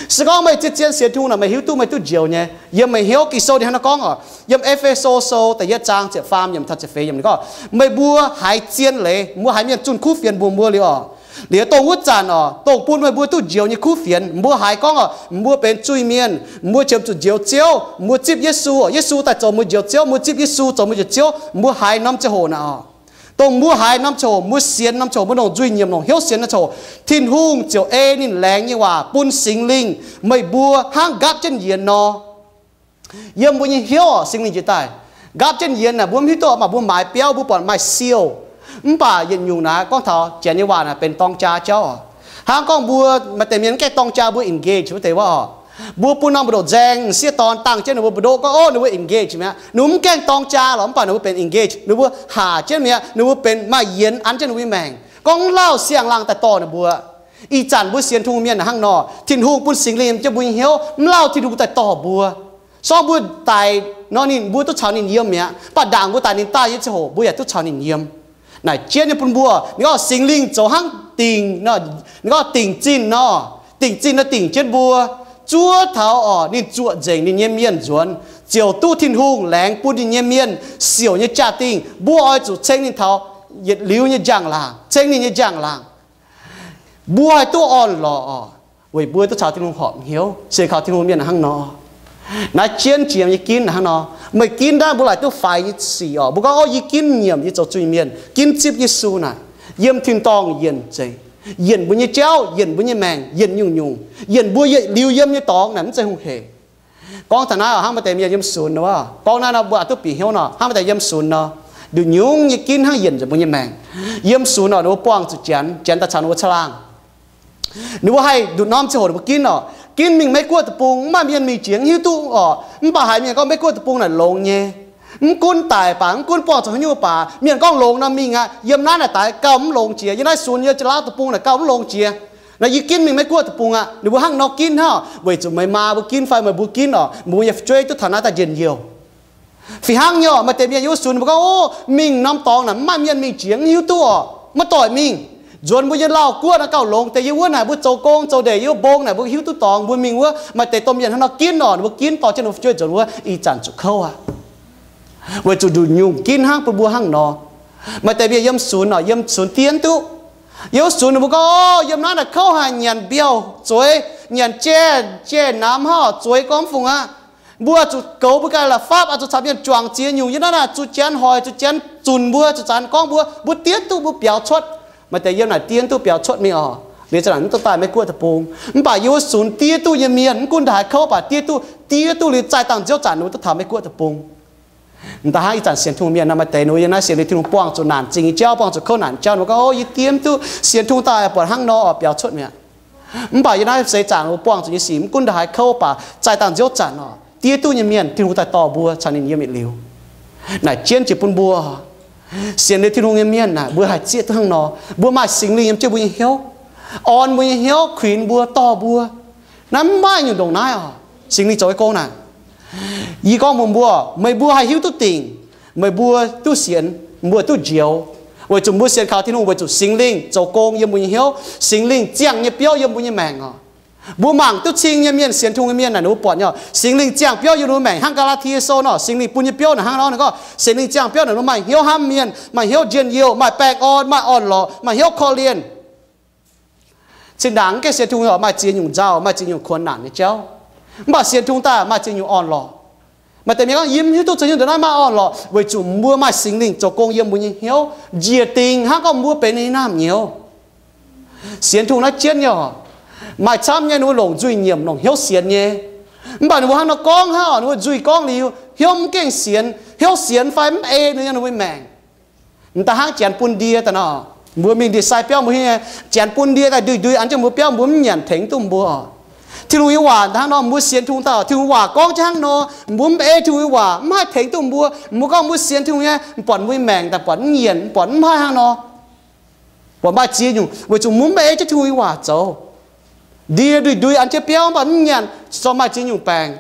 Se gorngv meih zien-zien sienx Tin-Hungh naaic, meih hiuv duqv meih duqv njoux nyei. Yiem meih hnyouv Ging-Sou ninh hnangv nor gorngv oc, yiem E^fe^so Sou da'yietv zaang ziepc faam yiemc taux ziepc feix yiemc gorngv, meih mbuo haiz zien leiz, mbuo haiz mienh zunh kuv fienx mbuox mbuo liuz oc, liuz dongh wuov zanc oc, dongh bun meih mbuo duqv njoux nyei kuv fienx, mbuo haiz gorngv oc, mbuo benx zuiz-mienh, mbuo qiemx zuqc njoux Ziouv, mbuo zipv Yesu oc, Yesu daaih zoux mbuo njoux Ziouv, mbuo zipv Yesu zoux mbuo njoux Ziouv, mbuo haiz norm ziangh hoc naaic oc, dongh mbuo haiz norm ziangh hoc, mbuo sienx norm ziangh hoc, mbuo longc nzuih nyiemc, longc hnyouv sienx norm ziangh hoc, Tin-Hungh ziouc ei ninh laengz nyei waac bun Singx Lingh meih mbuo hnangv nqaapv jienv yienx nor. Yiem mbuo nyei hnyouv oc, Singx Lingh njiec daaih. Nqaapv jienv yienx naaic mbuo mv hiuv duqv, mv baac mbuo maaiz biauv mbuo buatc maaih siou. Mv baac yietc nyungc naaic gorngv taux Janx nyei waac naaic benx dorng jaa jauv oc. Hnangv gorngv mbuo maaih deix mienh mv gaengh dorng jaa mbuo engage wuov deix wuov oc. Mbuo bun norm mbu'ndongx nzaeng, m'sieqv dorn dangh jienv ninh mbuo mbu'ndongx gorngv, ov, ninh mbuo engage mi'aqv. Ninh mbuo mv gaengh dorng jaa lorqc, mv baac ninh mbuo benx engage, ninh mbuo haac jienv mi'aqv, ninh mbuo benx maaih yienx an jienv ninh mbuo nyei maengc. Gorngv mv lauh siang-laangh daaih dorh ninh mbuo. Ih zanc mbuo sienx Tin-Hungh mienh naaic hnangv nor, Tin-Hungh bun Singx Lingh yiem jienv mbuo nyei hnyouv, mv lauh Tin-Hungh daaih dorh mbuo. Sorng mbuo daic nor ninh, mbuo duqv caux ninh yiem mi'aqv, mv baac ndaangc mbuo daic ninh daaih nyei ziangh hoc mbuo yaac duqv caux ninh yiem. Naaic jienv nyei bun mbuo, ninh gorngv Singx Lingh zoux hnangv dingc, ninh gorngv dingc zinh nor, dingc zinh nor dingc jienv mbuo, zuov taux oc, ninh zuoqc nzengc ninh nyei mienh nzuonx, ziouc duqv Tin-Hungh laengz bun ninh nyei mienh siouc nyei jaa-dingh. Mbuo oix zuqc ceng ninh taux yietc liuz nyei njang-laangc, ceng ninh nyei njang-laangc. Mbuo haih duqv orn-lorqc oc, weic mbuo duqv caux Tin-Hungh horpc hnyouv. Sienx kaux Tin-Hungh mienh hnangv nor. Naaiv jienv jiex nyei ginv hnangv nor. Meih ginv naaiv mbuo laaic duqv faix nyei sic oc. Mbuo gorngv, ov, yie ginv nyiemc, yie zoux zuiz-mienh, ginv zipv Yesu naaic, yiem tin-dorngh yienc nzengc, yienc mbuo nyei jauv, yienc mbuo nyei maengc, yienc nyungc-nyungc, yienc mbuo yietc liuz yiem nyei dorngx naaic mv zeiz hungh heic. Gorngv taux naaiv oc, hnangv maaih deix mienh yiem sunx nor, gorngv naaiv nor mbuo oix duqv bieqc hnyouv nor, hnangv maaih deix yiem sunx nor, nduqc nyungc nyei ginv hnangv yienc nzengc mbuo nyei maengc. Yiem sunx oc, ninh mbuo buangh zuqc Janx, Janx daaih caux ninh mbuo caangh laangh. Ninh mbuo haih nduqc norm ziangh hoc ninh mbuo ginv oc. Ginv mingh Meiv-Guoqv deic-bung, mv maaih mienh mingh jiex, mv hiuv duqv oc. Mv baac haiz mienh gorngv Meiv-Guoqv deic-bung naaic longx nyei. Mv gunv daic baac, mv gunv buangh zuqc haaix nyungc baac, mienh gorngv longx nor mingh aqv. Yiem naaiv naaic daaih gauh mv longx jiex. Yiem naaiv sunx yiem jiex Laauv deic-bung naaic gauh mv longx jiex. Naaiv yie ginv mingh Meiv-Guoqv deic-bung aqv. Ninh mbuo hnangv nor ginv hnangv oc, weic zuqc meih maa mbuo ginv fai meih mbuo ginv oc, mbuo nyei fu'jueiv duqv taux naaiv daaih njien-youh. Fih hnangv nyei oc, maaih deix mienh yiem wuov sunx ninh mbuo gorngv, ov, mingh norm dorngx naaic mv maaih mienh mingh jiex, mv hiuv duqv oc, maiv doic mingh. Nzuonx mbuo nyei Lauh Guoqv naaiv gauh longx deix. Yiem wuov naaic mbuo zoux gong zoux ndeic, yiem wuov mbong naaic mbuo hiuv duqv dorngx, mbuo mingh wuov. Maaih deix domh mienh hnangv nor ginv oc, ninh mbuo ginv dorh jienv ninh mbuo fu'jueiv nzuonx wuov, ih zanc zuqc kouv aqv. Weic zuqc nduqc nyungc ginv hnangv bun mbuo hnangv nor. Maaih deix mienh yiem sunx oc, yiem sunx diev duqv. Yiem wuov sunx ninh mbuo gorngv, ov, yiem naaiv naaic kouv haic, nyanc mbiauh zueiz, nyanc jai, jai namx hnangv oc, zueiz gorngv mv fungc aqv. Mbuo zuqc goux mbuo ganh la'fapv, oix zuqc caux mienh juangc ziex nyungc. Yiem naaiv naaic zuqc Janx hoic, zuqc Janx zunc mbuo, zuqc Janx gorngv mbuo, mbuo diev duqv, mbuo biaux cuotv. Maaih deix yiem naaic diev duqv biaux cuotv mingh oc, liuz za'naaic mv duqv daaih Meiv-Guoqv deic-bung. Mv baac yiem wuov sunx diev duqv nyei mienh, mv gunv ndaaih haaix kouv baac diev duqv, diev duqv liuz zaih dangh nziouv zanc ninh mbuo duqv taux Meiv-Guoqv deic-bung. M'daaih hnangv ih zanc sienx Tin-Hungh mienh naaiv, maaih deix ninh mbuo yiem naaiv sienx liuz Tin-Hungh buangh zuqc naanc zingh nyei jauv, buangh zuqc kouv naanc jauv, ninh mbuo gorngv, ov, yie diev duqv, sienx Tin-Hungh daaih buatc hnangv nor oc, biaux cuotv mi'aqv. Mv baac yiem naaiv seix zaangc mbuo buangh zuqc nyei sic, mv gunv ndaaih haaix kouv baac, zaih dangh nziouv zanc oc, diev duqv nyei mienh Tin-Hungh daaih dorh mbuo caux ninh yiem yietc liuz. Naaic jienv jiex bun mbuo sienx liuz Tin-Hungh nyei mienh naaic, mbuo haih zieqv duqv hnangv nor. Mbuo maaih Singx Lingh yiem jienv mbuo nyei hnyouv, orn mbuo nyei hnyouv, kuinx mbuo, dorh mbuo. Naaiv mv maaih nyungc ndongc naaiv oc. Singx Lingh zoux nyei gong naaic, yie gorngv mbuox mbuo, meih mbuo haih hiuv duqv dingc, meih mbuo duqv sienx, mbuo duqv njoux, weic zuqc mbuo sienx kaux Tin-Hungh, weic zuqc Singx Lingh zoux gong yiem mbuo nyei hnyouv, Singx Lingh ziangh nyei biouv yiem mbuo nyei maengc oc. Mbuo mangc duqv cing nyei mienh sienx Tin-Hungh nyei mienh naaic, ninh mbuo buatc nyei oc, Singx Lingh ziangh biouv yiem ninh mbuo maengc hnangv Gaa^laa^tie Sou nor, Singx Lingh bun nyei biouv naaic hnangv nor, ninh gorngv Singx Lingh ziangh biouv naaic, ninh mbuo maaih hnyouv hnamv mienh, maaih hnyouv njien-youh, maaih baengh orn, maaih orn-lorqc, maaih hnyouv korv-lienh. Zinh ndaangc mv gaengh sienx Tin-Hungh oc, maaih ziex nyungc nzauh, maaih ziex nyungc kuonx naanc nyei jauv. Mv baac sienx Tin-Hungh daaih maaih ziex nyungc orn-lorqc. Maaih deix mienh gorngv, yie mv hiuv duqv zoux haaix nyungc ndongc naaiv maaih orn-lorqc, weic zuqc mbuo maaih Singx Lingh zoux gong yiem mbuo nyei hnyouv, njiec dingc hnangv gorngv mbuo benx ninh nyei naamh nyouz. Sienx Tin-Hungh naaiv jienv nyei oc. Maaih camv nyei ninh mbuo longc nzuih nyiemc, longc hnyouv sienx nyei. Mv baac ninh mbuo hnangv nor gorngv hnangv oc, ninh mbuo nzuih gorngv liuz, hnyouv mv gengh sienx, hnyouv sienx fai mv ei ninh nyei, ninh mbuo maengc. Mv daaih hnangv janx bun ndie daaih nor, mbuo mingh ndie-sai biauv mbuo hiuv nyei, janx bun ndie daaih ndui-ndui an jienv mbuo biauv, mbuo mv nyanc tengx duqv mbuo. Tin-Hungh nyei waac hnangv nor, mbuo sienx Tin-Hungh daaih, Tin-Hungh waac gorngv jienv hnangv nor, mbuo mv ei Tin-Hungh nyei waac mv haih tengx duqv mbuo. Mbuo gorngv mbuo sienx Tin-Hungh nyei, buatc mbuo nyei maengc daaih buatc mv nyanc, buatc mv haih hnangv nor, buatc maaih ziex nyungc, weic zuqc mbuo mv ei jienv Tin-Hungh nyei waac zoux. Ndie ndui-ndui an jienv biauv mv baac mv nyanc, zorqv maaih ziex nyungc baengc.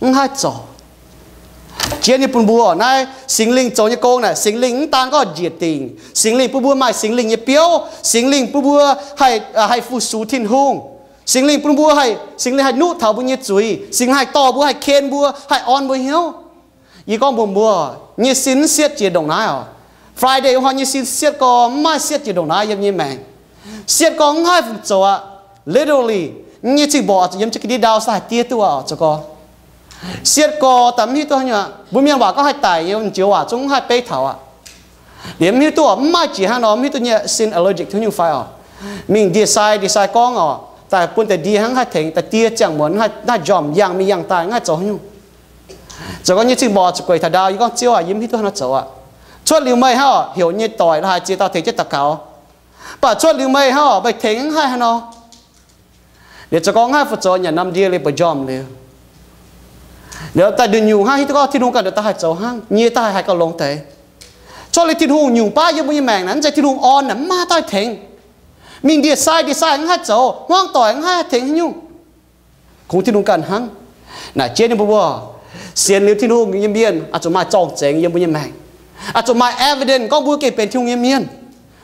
Mv haih zoux. Jienv nyei bun mbuo naaiv Singx Lingh zoux nyei gong naaic, Singx Lingh mv daan gorngv njiec dingc. Singx Lingh bun mbuo maaih Singx Lingh nyei biouv. Singx Lingh bun mbuo haih, haih fu-sux Tin-Hungh. Singx Lingh bun mbuo haih, Singx Lingh haih nuqv taux mbuo nyei zuiz. Singx Lingh haih dorh mbuo, haih ken mbuo, haih orn mbuo hnyouv. Yie gorngv mbuox mbuo, nyei sin mv sietv jiex ndongc naaiv oc. Friday wuov hnoi nyei sin sietv gorx mv maaih sietv jiex ndongc naaiv yiem nyei maengc. Sietv gorx mv haih fungc zoux aqv. Literally, nyei cing-mborqc zuqc yiem jienv ga'ndiev ndau se haih diev duqv aqv oc, zoux gorx. Sietv gorx daaih mv hiuv duqv haaix nyungc aqv. Mbuo mienh waac gorngv haih daic nyei, njoux waac zungv mv haih beiv taux aqv. Liemh mv hiuv duqv oc, mv maaih jiex hnangv nor, mv hiuv duqv nyei sin allergic taux nyungc fai oc. Mingh ndie-sai, ndie-sai gorngv oc, daaih bun deix ndie hnangv haih tengx daaih diev ziangh muonz, haih, haih njormh yangh mingh yangh daaih, mv haih zoux haaix nyungc. Zoux gorx nyei cing-mborqc zuqc gueic taux ndau, yie gorngv, Ziouv aac, yie mv hiuv duqv hnangv nor zoux aqv. Cuotv liuz meih hnangv oc, heuc nyei doic la'haaix ziex dauh tengx jienv daux gaux. Mv baac cuotv liuz meih hnangv oc, meih tengx mv haih hnangv nor. Liuz zoux gorx mv haih fu-zoux, nyanc norm ndie liuz bueix njormh liuz. Liuz daaih nduqc nyungc hnangv hiuv duqv gorngv Tin-Hungh ganh nduqc daaih haih zoux hnangv, nyei daaih haih gauh longx deix. Cuotv liuz Tin-Hungh nyungc baav yiem mbuo nyei maengc naaic, mv zeiz Tin-Hungh orn naaic, mv maaih dauh tengx. Mingh ndie-sai, ndie-sai mv haih zoux, hmuangv doic mv haih tengx haaix nyungc. Kungx Tin-Hungh ganh hnangv. Naaic jienv nyei mbuo, sienx liuz Tin-Hungh nyei mienh oix zuqc maaih zorng-zengx yiem mbuo nyei maengc. Oix zuqc maaih evidence gorngv mbuo gengh benx Tin-Hungh nyei mienh.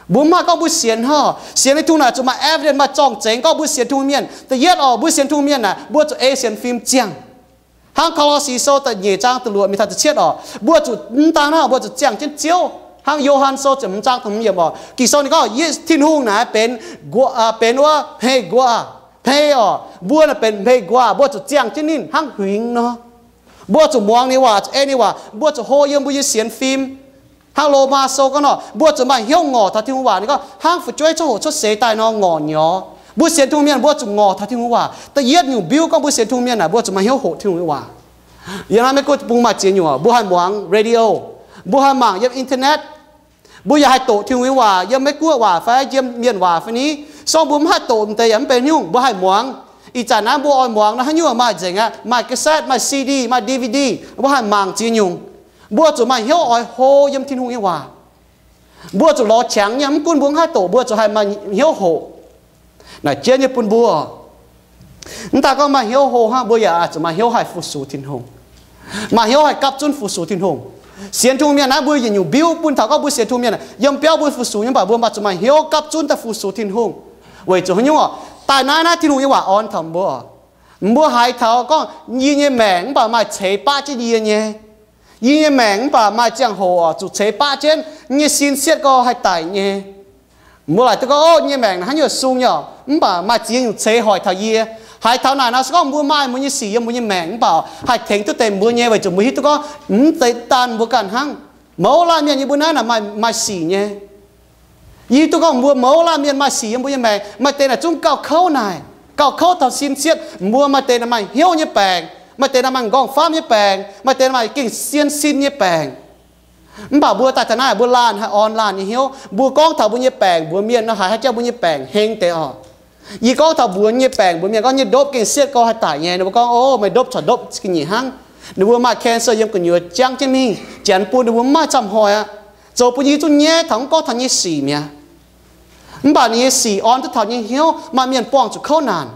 Mbuo mv haih gorngv mbuo sienx hnangv. Sienx liuz Tin-Hungh naaic zuqc maaih evidence, maaih zorng-zengx gorngv mbuo sienx Tin-Hungh mienh. Da'yietv oc, mbuo sienx Tin-Hungh mienh naaic, mbuo zuqc ei sienx fim ziangh. Hnangv Ko^lo^si Sou da'nyeic zaang da'luoqc mingh taux da'cietv oc, mbuo zuqc mv daan hnangv, mbuo zuqc ziangh jienv Ziouv. Hnangv Yo^han Sou ziepc hmz zaang da'hmz yiemc oc, Ging-Sou ninh gorngv, Tin-Hungh naaic benx, benx wuov hmei nquaah, hmei oc, mbuo naaic benx hmei nquaah, mbuo zuqc ziangh jienv ninh hnangv huingx nor. Mbuo zuqc muangx ninh waac, zuqc ei ninh waac, mbuo zuqc hlo yiem mbuo nyei sienx fim. Hnangv Lomaa Sou gorngv nor, mbuo zuqc maaih hnyouv ngorc taux Tin-Hungh waac. Ninh gorngv hnangv fu'jueiv cuotv hoqc cuotv seix daaih nor ngorc nyorx. Mbuo sienx Tin-Hungh mienh mbuo zuqc ngorc taux Tin-Hungh waac. Da'yietv nyungc mbiuv gorngv mbuo sienx Tin-Hungh mienh naaic, mbuo zuqc maaih hnyouv hoqc Tin-Hungh nyei waac. Yiem naaiv Meiv-Guoqv bung maaih ziex nyungc, mbuo haih muangx radio, mbuo haih mangc yiem internet, mbuo yaac haih doqc Tin-Hungh nyei waac yiem Meiv-Guoqv waac fai yiem mienh waac fai ni. Song mbuo mv haih doqc deix yaac mv benx nyungc, mbuo haih muangx. Ih zanc naaiv mbuo oix muangx nor haaix nyungc maaih nzengc aqv, maaih cassette, maaih C D, maaih D V D, mbuo haih mangc ziex nyungc. Mbuo zuqc maaih hnyouv oix hlo yiem Tin-Hungh nyei waac. Mbuo zuqc lorz qangx nyei, mv gunv mbuo mv haih doqc, mbuo zuqc haih maaih hnyouv hoqc. Naaic jienv nyei bun mbuo. Mv daan gorngv maaih hnyouv hlo hnangv, mbuo yaac zuqc maaih hnyouv haih fu-sux Tin-Hungh, maaih hnyouv haih gapv zunv fu-sux Tin-Hungh. Sienx Tin-Hungh mienh naaiv, mbuo yietc nyungc mbiuv bun taux gorngv mbuo sienx Tin-Hungh mienh yiem biauv mbuo fu-sux nyei, mv baac mbuo mv baac zuqc maaih hnyouv gapv zunv daaih fu-sux Tin-Hungh. Weic zuqc haaix nyungc oc? Daaih naaiv naaiv Tin-Hungh nyei waac orn taux mbuo. Mbuo haiz taux gorngv yie nyei maengc mv baac maaih ceix baqv jienv yie nyei. Yie nyei maengc mv baac maaih ziangh hoc oc zuqc ceix baqv jienv, nyei sin sietv gorx haih daic nyei. Mbuo laaic duqv gorngv, ov, nyei maengc naaic haaix nyungc sung nyei oc, mv baac maaih ziex nyungc ceix hoic taux yie. Haiz taux naaic nor se gorngv mbuo maaih mbuo nyei sic yiem mbuo nyei maengc mv baac haih tengx duqv deix mbuo nyei, weic zuqc mbuo hiuv duqv gorngv mv zeiz daan mbuo ganh hnangv. Mouz laanh mienh yiem mbuo naaiv naaic maaih, maaih sic nyei. Yie hiuv duqv gorngv mbuo mouz laanh mienh maaih sic yiem mbuo nyei maengc. Maaih deix naaic zungv gauh kouv naaic, gauh kouv taux sin sietv. Mbuo maaih deix naaic maaih hnyouv nyei baengc, maaih deix naaic maaih nqorngv-famv nyei baengc, maaih deix naaic maaih gengh sien sin nyei baengc. Mv baac mbuo daaih taux naaiv, mbuo laanh haih orn laanh nyei hnyouv. Mbuo gorngv taux mbuo nyei baengc mbuox mienh nor, haiz haaix jauv mbuo nyei baengc heng deix oc. Yie gorngv taux mbuox nyei baengc mbuox mienh gorngv nyei ndopv gengh sietv gorx haih daic nyei. Ninh mbuo gorngv, ov, meih ndopv corc ndopv ga'nyiec hnangv. Ninh mbuo maaih cancer yiem gu'nyuoz jangv jienv mingh, janx bun ninh mbuo mv maaih camv hnoi aqv. Zoux bun yie zungv nyaiv taux mv gorngv taux nyei sic mi'aqv. Mv baac ninh nyei sic orn duqv taux nyei hnyouv, maaih mienh buangh zuqc kouv naanc.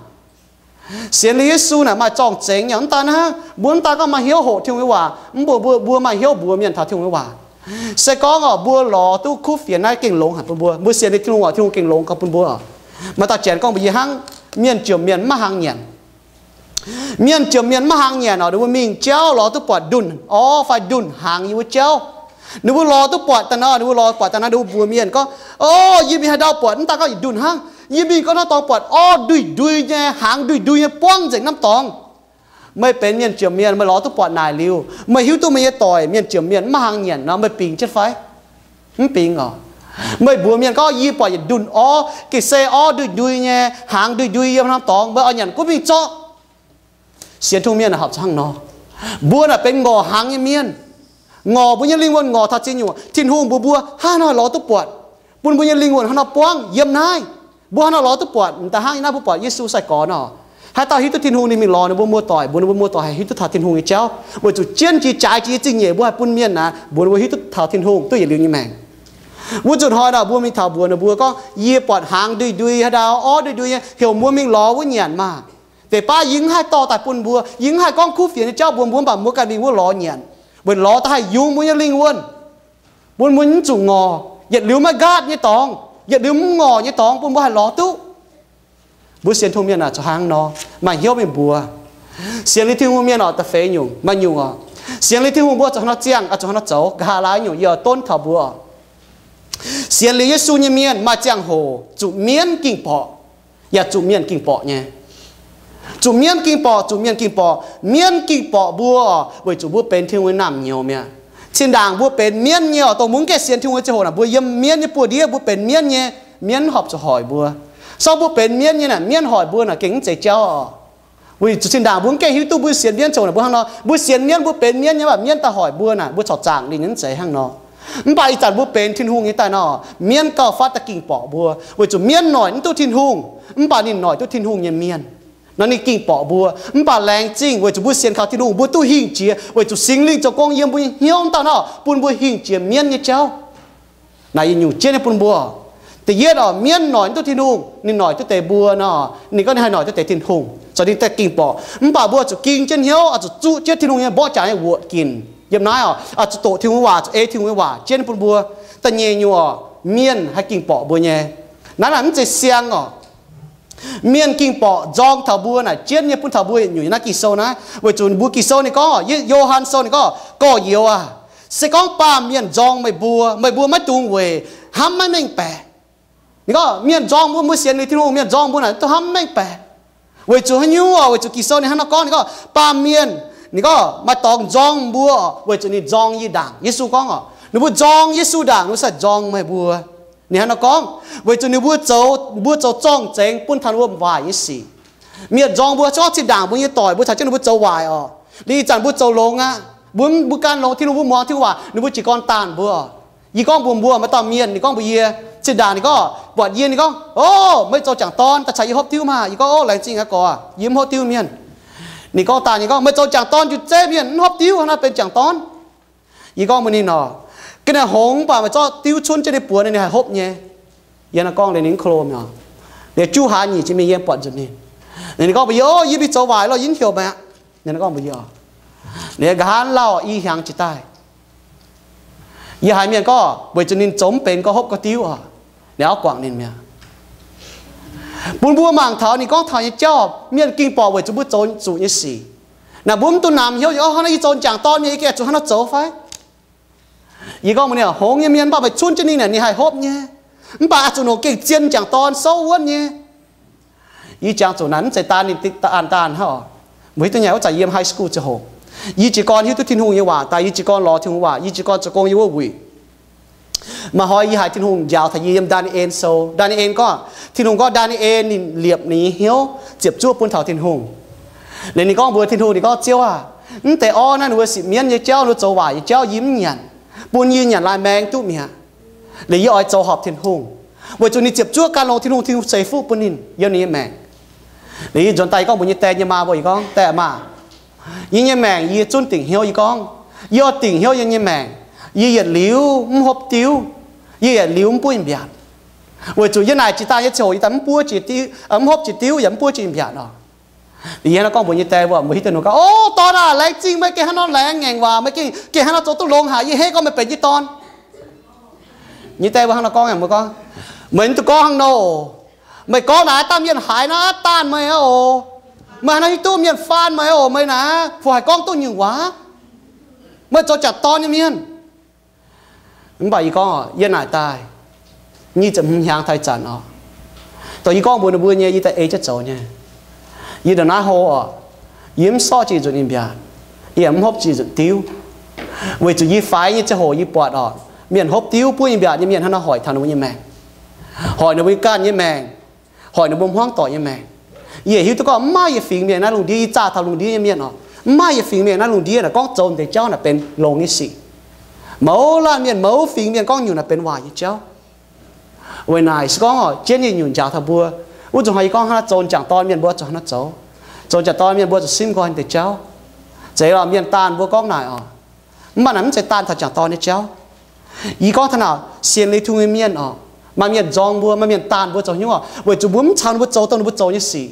Sienx liuz Yesu naaic maaih zorng-zengx nyei. Mv daan hnangv, mbuo mv daan gorngv maaih hnyouv hoqc Tin-Hungh nyei waac, mv baac mbuo, mbuo maaih hnyouv mbuox mienh taux Tin-Hungh nyei waac. Se gorngv oc, mbuo lorz duqv kuv fienx naaiv gengh longx haic bun mbuo. Mbuo sienx liuz Tin-Hungh oc, Tin-Hungh gengh longx gauh bun mbuo. Maaih dauh janx gorngv mbuox yie hnangv, mienh jomc mienh maiv haang nyanc. Mienh jomc mienh maiv haang nyanc oc, ninh mbuo mingh jauv lorz duqv buatc ndunh orv fai ndunh hnaangx yiem wuov jauv. Ninh mbuo lorz duqv buatc daaih nor, ninh mbuo lorz buatc daaih nor, ninh mbuo mbuox mienh gorngv, ov, yie mingh haaix ndau buatc mv daan gorngv yietc ndunh hnangv. Yie mingh gorngv norm dorngx buatc orv nduih ndui nyei, hnaangx nduih ndui nyei buangv nzengc norm dorngx. Meih benx mienh jomc mienh, meih lorz duqv buatc naaic liuz, meih hiuv duqv meih nyei doic mienh jomc mienh maiv haangx nyanc nor, meih bingx jienv fai? Mv bingx oc. Meih mbuox mienh gorngv, yie buatc yietc ndunh orv, ga'sie orv ndui-ndui nyei, haangx ndui-ndui yiem norm dorngx, meih oix nyanc gunv mingh zorqv. Sienx Tin-Hungh mienh horpc zuqc hnangv nor. Mbuo naaic benx ngorc hnaangx nyei mienh, ngorc mbuo nyei lingh wuonh, ngorc taux ziex nyungc. Tin-Hungh mbuox mbuo, hnangv haaix nor lorz duqv buatc, bun mbuo nyei lingh wuonh hnangv haaix nor buangv yiem naaiv. Mbuo hnangv haaix nor lorz duqv buatc? M'daaih hnangv yie naaiv mbuo buatc Yesu sai-gorx nor, haaix dauh hiuv duqv Tin-Hungh, ninh mingh lorz ninh mbuo muoz-doic, mbuox ninh mbuo muoz-doic haih hiuv duqv taux Tin-Hungh nyei jauv, weic zuqc jienv jiex jaaix jiex nyei zingh nyeic mbuo haih bun mienh naaic mbuox ninh mbuo hiuv duqv taux Tin-Hungh duqv yietc liuz nyei maengc. Wuov nzunc hnoi naaic mbuo mingh taux mbuox ninh mbuo gorngv, yie buatc hnaangx ndui-ndui, haaix ndau orv ndui-ndui nyei, heuc mbuo mingh lorz wuov nyanc maah. Deix baav yie mv haih dorh daaih bun mbuo, yie mv haih gorngv kuv fienx nyei jauv mbuox mbuo, mv baac mbuo ganh mingh wuov lorz nyanc, weic lorz daaih haih yungz mbuo nyei lingh wuonh, bun mbuo mv zuqc ngorc, yietc liuz maiv nqaatv nyei dorngx, yietc liuz mv ngorc nyei dorngx bun mbuo haih lorz duqv. Mbuo sienx Tin-Hungh mienh aah, zuqc hnangv nor maaih hnyouv mingh mbuox. Sienx liuz Tin-Hungh mienh oc, da'feix nyungc, maaih nyungc oc, sienx liuz Tin-Hungh mbuo zuqc hnangv nor ziangh, zuqc hnangv nor zoux. Nqa'haav laai nyungc yie oix donv taux mbuo oc. Sienx liuz Yesu nyei mienh maaih ziangh hoc zuqc mienv ging-borqc, yaac zuqc mienh ging-borqc nyei. Zuqc mienv ging-borqc, zuqc mienh ging-borqc. Mienv ging-borqc mbuo oc, weic zuqc mbuo benx Tin-Hungh nyei naamh nyouz mi'aqv. Zinh ndaangc mbuo benx mienv nyei oc, dongh mbuo mv gaengh sienx Tin-Hungh nyei ziangh hoc naaic, mbuo yiem mienv nyei buoz-ndiev, mbuo benx mienv nyei, mienv horpc zuqc hoic mbuo. Sorng mbuo benx mienv nyei naaic, mienv hoic mbuo naaic gengh mv zeiz jauv oc. Weic zuqc zinh ndaangc mbuo mv gaengh hiuv duqv mbuo sienx mienv ziangh hoc naaic mbuo hnangv nor, mbuo sienx mienv, mbuo benx mienv nyei, mv baac mienv daaih hoic mbuo naaic, mbuo corc zaangc ninh mv zeiz hnangv nor. Mv baac ih zanc mbuo benx Tin-Hungh nyei daaih nor, mienv gauh fatv daaih ging-borqc mbuo, weic zuqc mienv noic mv duqv Tin-Hungh, mv baac ninh noic duqv Tin-Hungh nyei mienh. Nor ninh ging-borqc mbuo, mv baac laengz zingh weic zuqc mbuo sienx kaux Tin-Hungh, mbuo duqv hingh jiex weic zuqc Singx Lingh zoux gong yiem mbuo nyei hnyouv daaih nor, bun mbuo hingh jiex mienv nyei jauv. Naaic yietc nyungc jienv nyei bun mbuo. Da'yietv oc, mienv noic mv duqv Tin-Hungh, ninh noic duqv deix mbuo nor, ninh gorngv ninh haih noic duqv deix Tin-Hungh, zoux ninh daaih ging-borqc. Mv baac mbuo zuqc ging jienv hnyouv, oix zuqc zuqv jienv Tin-Hungh nyei mborqv jaax nyei wuoqc ginc yiem naaiv oc, oix zuqc doqc Tin-Hungh waac, zuqc ei Tin-Hungh nyei waac jienv bun mbuo. Da'nyeic nyungc oc, mienh haih ging-borqc mbuo nyei. Naaiv naaic mv zeiz siang oc. Mienh ging-borqc nzorng taux mbuo naaic jienv nyei bun taux mbuo yietc nyungc yiem naaiv Ging-Sou naaiv, weic zuqc mbuo Ging-Sou ninh gorngv, Yo^han Sou ninh gorngv, gorx-youz aah, se gorngv baamh mienh nzorng meih mbuo, meih mbuo maiv dungx weic hnamv maiv mengh baeqc. Ninh gorngv mienh nzorng mbuo, mbuo sienx liuz Tin-Hungh, mienh nzorng mbuo naaic mv dungx hnamv maiv mengh baeqc. Weic zuqc haaix nyungc oc? Weic zuqc Ging-Sou ninh hnangv nor gorngv, ninh gorngv baamh mienh, ninh gorngv maaih dorngx nzorng mbuo oc, weic zuqc ninh nzorng yie ndaangc. Yesu gorngv oc, ninh mbuo nzorng Yesu ndaangc, ninh mbuo sai nzorng meih mbuo. Ninh hnangv nor gorngv, weic zuqc ninh mbuo zoux, mbuo zoux zorng-zengx bun taux wuom-waaic nyei sic. Mienh nzorng mbuo, se gorngv zinh ndaangc mbuo nyei doic mbuo caux jienv ninh mbuo zoux waaic oc, liuz ih zanc mbuo zoux longx aqv, mbuo, mbuo gan longx Tin-Hungh, mbuo muangx Tin-Hungh waac, ninh mbuo jiez gorn daanh mbuo oc. Yie gorngv mbuox mbuo, maaih dauh mienh ninh gorngv mbuox yie, zinh ndaangc ninh gorngv buatc yie, ninh gorngv, O, meih zoux jangc dorn daaih caux yie hopv diuv maah? Yie gorngv, O, laengz zingh aqv gorx, yie mv hopv diuv mienh. Ninh gorngv daaih, ninh gorngv, Meih zoux jangc dorn njiec zeiv mienh, mv hopv diuv, hnangv naaiv benx jangc dorn. Yie gorngv mbuox ninh oc, Ga'naaiv hngongx mv baac meih zorqv diuv cunv jienv ninh buoz, ninh haih hopv nyei. Yie hnangv nor gorngv liuz ninh mv klo mi'aqv. Liuz juv hlaax nyic jiex mingh yie buatc nzunc ninh. Ninh gorngv mbuox yie, O, yie mingh zoux waaic lorh, yie mv heuc meih aqv. Ninh gorngv mbuox yie oc, Ninh ga'haav lauh i hnyangx jiex daaih, yie haiz mienh gorngv weic zuqc ninh zoux mv benx gorngv hopv gorngv diuv oc. Ninh auv guangc ninh mi'aqv. Bun mbuo mangc taux ninh gorngv taux nyei jauv, mienh ging-borqc weic zuqc mbuo zoux zuqc nyei sic. Naaic mbuo mv dungx namx hnyouv, O, hnangv naaiv yie zoux jangc dorn nyei, yie gengh zuqc hnangv naaiv zoux fai? Yie gorngv mbuox ninh, Hngongx nyei mienh mv baac meih cunv jienv ninh naaic, ninh haih hopv nyei. Mv baac oix zuqc longc gengh zien jangc dorn souv wuonv nyei. Yie jangx zuqc naaic mv zeiz daan ninh daan daan hnangv oc. Mbuo hiuv duqv nyei, wuov zanc yiem high school ziangh hoc, yie jiez gorn hiuv duqv Tin-Hungh nyei waac daaih, yie jiez gorn lorz Tin-Hungh waac, yie jiez gorn zoux gong yiem wuov wuic. Maaih hnoi yie haiz Tin-Hungh njaaux taux yie yiem Ndaa^ni^en Sou. Ndaa^ni^en gorngv, Tin-Hungh gorngv Ndaa^ni^en ninh liepc ninh nyei hnyouv ziepc zuoqv bun taux Tin-Hungh. Liuz ninh gorngv mbuox Tin-Hungh, ninh gorngv, Ziouv aah, mv deix orv naaiv ninh mbuo sipv mienv nyei jauv, ninh mbuo zoux waaic nyei jauv yie mv nyanc, bun yie nyanc laaix maengx duqv mi'aqv. Liuz yie oix zoux horpc Tin-Hungh, weic zuqc ninh ziepc zuoqv gan longx Tin-Hungh, Tin-Hungh ceix fuqv bun ninh yiem ninh nyei maengc. Liuz yie nzuonx daaih yie gorngv mbuox nyei die nyei maa mbuo, yie gorngv, Die aah, maa, yie nyei maengc yie zunv dingc hnyouv. Yie gorngv, yie oix dingc hnyouv yie nyei maengc. Yie yietc liuz mv hopv diuv, yie yietc liuz mv buov mbiaatc, weic zuqc yie naaic jiex daaih nyei ziangh hoc yie daaih mv buov jiex diuv, mv hopv jiex diuv yaac mv buov jiex mbiaatc oc. Liuz yie hnangv nor gorngv mbuox nyei die mbuo, mbuo hiuv duqv ninh gorngv, O, dorn aah, laengz zingh meih gengh hnangv nor laengz ngaengc waac, meih gengh, gengh hnangv nor zoux duqv longx haic, yie hneiv gorngv meih benx yie dorn. Nyei die mbuo hnangv nor gorngv, mbuo gorngv, Meih mv dungx gorngv hnangv nor oc. Meih gorngv naaic dangh mienh haiz naaiv daanh meih aqv oc. Meih haaix nor hiuv duqv mienh faanh meih aqv oc. Meih naaic fu haih gorngv duqv nyungc waac? Meih zoux jangc dorn nyei mienh. Mv baac yie gorngv, Yie naaic daaih nyic ziepc hmz hnyangx taux ih zanc oc, dongh yie gorngv mbuox ninh mbuo nyei, yie daaih ei jienv zoux nyei. Yie ndongc naaiv hlo oc, Yie mv sorqv jiex nzunc nyei mbiaatc, yie mv hopv jiex nzunc diuv, weic zuqc yie faix nyei ziangh hoc yie buatc orqc, mienh hopv diuv buov nyei mbiaatc nyei mienh hnangv nor hoic taux ninh mbuo nyei maengc, hoic ninh mbuo ganh nyei maengc, hoic ninh mbuo hmuangv doic nyei maengc. Yie hiuv duqv gorngv mv maaih yietc fingx mienh naaiv lungh ndiev, yie zaah taux lungh ndiev nyei mienh oc, mv maaih yietc fingx mienh naaiv lungh ndiev naaic gorngv zoux deix jauv naaic benx longx nyei sic. Mouz laanh mienh, mouz fingx mienh gorngv nyungc naaic benx waaic nyei jauv. Weic naaic se gorngv oc, jienv nyei nyungc njaaux taux mbuo. Wuov zuqc hnoi yie gorngv hnangv naaiv, zoux m'jangc dorn mienh mbuo zuqc hnangv naaiv zoux, zoux m'jangc dorn mienh mbuo zuqc simv nqoi deix jauv. Zeiz lorqc, mienh daanh mbuo gorngv naaic oc, mv baac naaic mv zeiz daanh taux m'jangc dorn nyei jauv. Yie gorngv taux naaic sienx Leiz Tungh nyei mienh oc, maaih mienh nzorng mbuo, maaih mienh daanh mbuo zoux haaix nyungc oc, weic zuqc mbuo mv caux ninh mbuo zoux dongh ninh mbuo zoux nyei sic.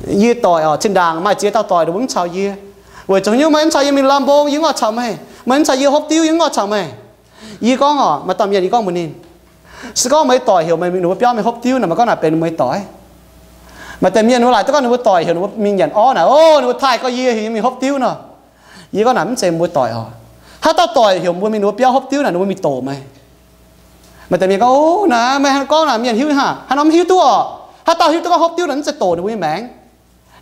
Yie doic oc, zinh ndaangc maaih ziex dauh doic ninh mbuo mv caux yie. Weic zuqc haaix nyungc? Meih mv caux yie mingh lamh mbong, yie mv oix caux meih. Meih mv caux yie hopv diuv, yie mv oix caux meih. Yie gorngv oc, maaih dauh mienh yie gorngv mbuox ninh, se gorngv meih doic heuc meih mingh ninh mbuo biauv mingh hopv diuv naaic, meih gorngv naaic benx meih doic? Maaih deix mienh ninh mbuo laaic duqv gorngv ninh mbuo doic heuc ninh mbuo mingh nyanc orv naaic, o, ninh mbuo taaih gorngv yie heuc yie mingh hopv diuv nor. Yie gorngv naaic mv zeiz mbuo doic oc. Haaix dauh doic heuc mbuo mingh ninh mbuo biauv hopv diuv naaic, ninh mbuo mingh doqc meih. Maaih deix mienh gorngv, o, naaic meih hnangv gorngv naaic mienh hiuv haaix, haaix norm hiuv duqv oc? Haaix dauh hiuv duqv gorngv hopv diuv naaic mv zeiz doqc ninh mbuo nyei maengc?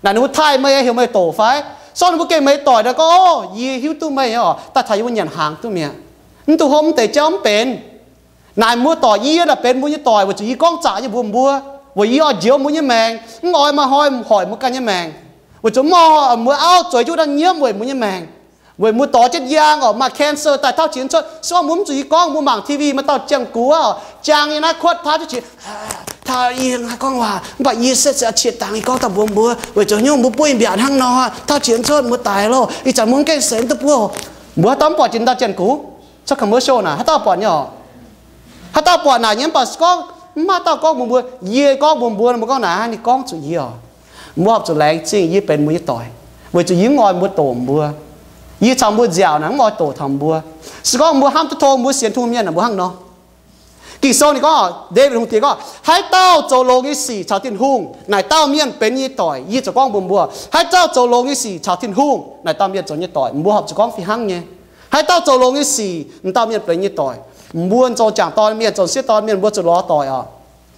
Naaic ninh mbuo taaih meih heuc meih doqc fai? Sorng ninh mbuo gengh meih doic naaic gorngv, o, yie hiuv duqv meih oc, daaih taux yie mbuo nyanc hnaangx duqv mi'aqv. Mv duqv hopv mv deix jauv mv benx. Naaic mbuo doic, yie naaic benx mbuo nyei doic weic zuqc yie gorngv zaqc nyei mbuox mbuo, weic yie oix njoux mbuo nyei maengc, mv oix maaih hnoi hoic mbuo ganh nyei maengc. Weic zuqc mv hnoi mbuo auv zueiz jienv wuov daaih nyiemv weic mbuo nyei maengc. Weic mbuo dorh jienv njang oc, maaih cancer daaih tauv qiex cuotv. Se gorngv mbuo mv zuqc yie gorngv, mbuo mangc T V maaih dauh janx-guv oc, jang nyei naaiv kuotv tauv jienv qiex, tauv yie gorngv waac, mv baac yie se qiex dangx yie gorngv daaih mbuox mbuo, weic zuqc nyungc mbuo buov mbiaatc hnangv nor, tauv qiex cuotv mbuo daix loh, ih zanc mbuo mv gaengh senx duqv buov. Mbuo haaix dauh mv buatc jiex dauh janx-guv, cuotv commercial naaic, haaix dauh buatc nyei oc? Haaix dauh buatc naaic nyei? Mv baac se gorngv mv maaih dauh gorngv mbuox mbuo, yie gorngv mbuox mbuo, mbuo gorngv naaic, ninh gorngv zuqc yie oc. Mbuo horpc zuqc laengz zingh yie benx mbuo nyei doic, weic zuqc yie mv oix mbuo doqc mbuo. Yie caux mbuo nziaauc naaic mv oix doqc taux mbuo. Se gorngv mbuo hnamv duqv tong mbuo sienx Tin-Hungh mienh naaic, mbuo hnangv nor. Ging-Sou ninh gorngv, Ndaawitv Hungh Diex gorngv, haaix dauh zoux longx nyei sic caux Tin-Hungh, naaic dauh mienh benx yie nyei doic. Yie ziouc gorngv mbuox mbuo, haaix dauh zoux longx nyei sic caux Tin-Hungh, naaic dauh mienh zoux yie nyei doic. Mbuo horpc zuqc gorngv fih hnangv nyei. Haaix dauh zoux longx nyei sic, m'dauh mienh benx yie nyei doic. Mbuo zoux m'jangc dorn mienh, zoux m'sieqv dorn mienh, mbuo zuqc lorz doic oc.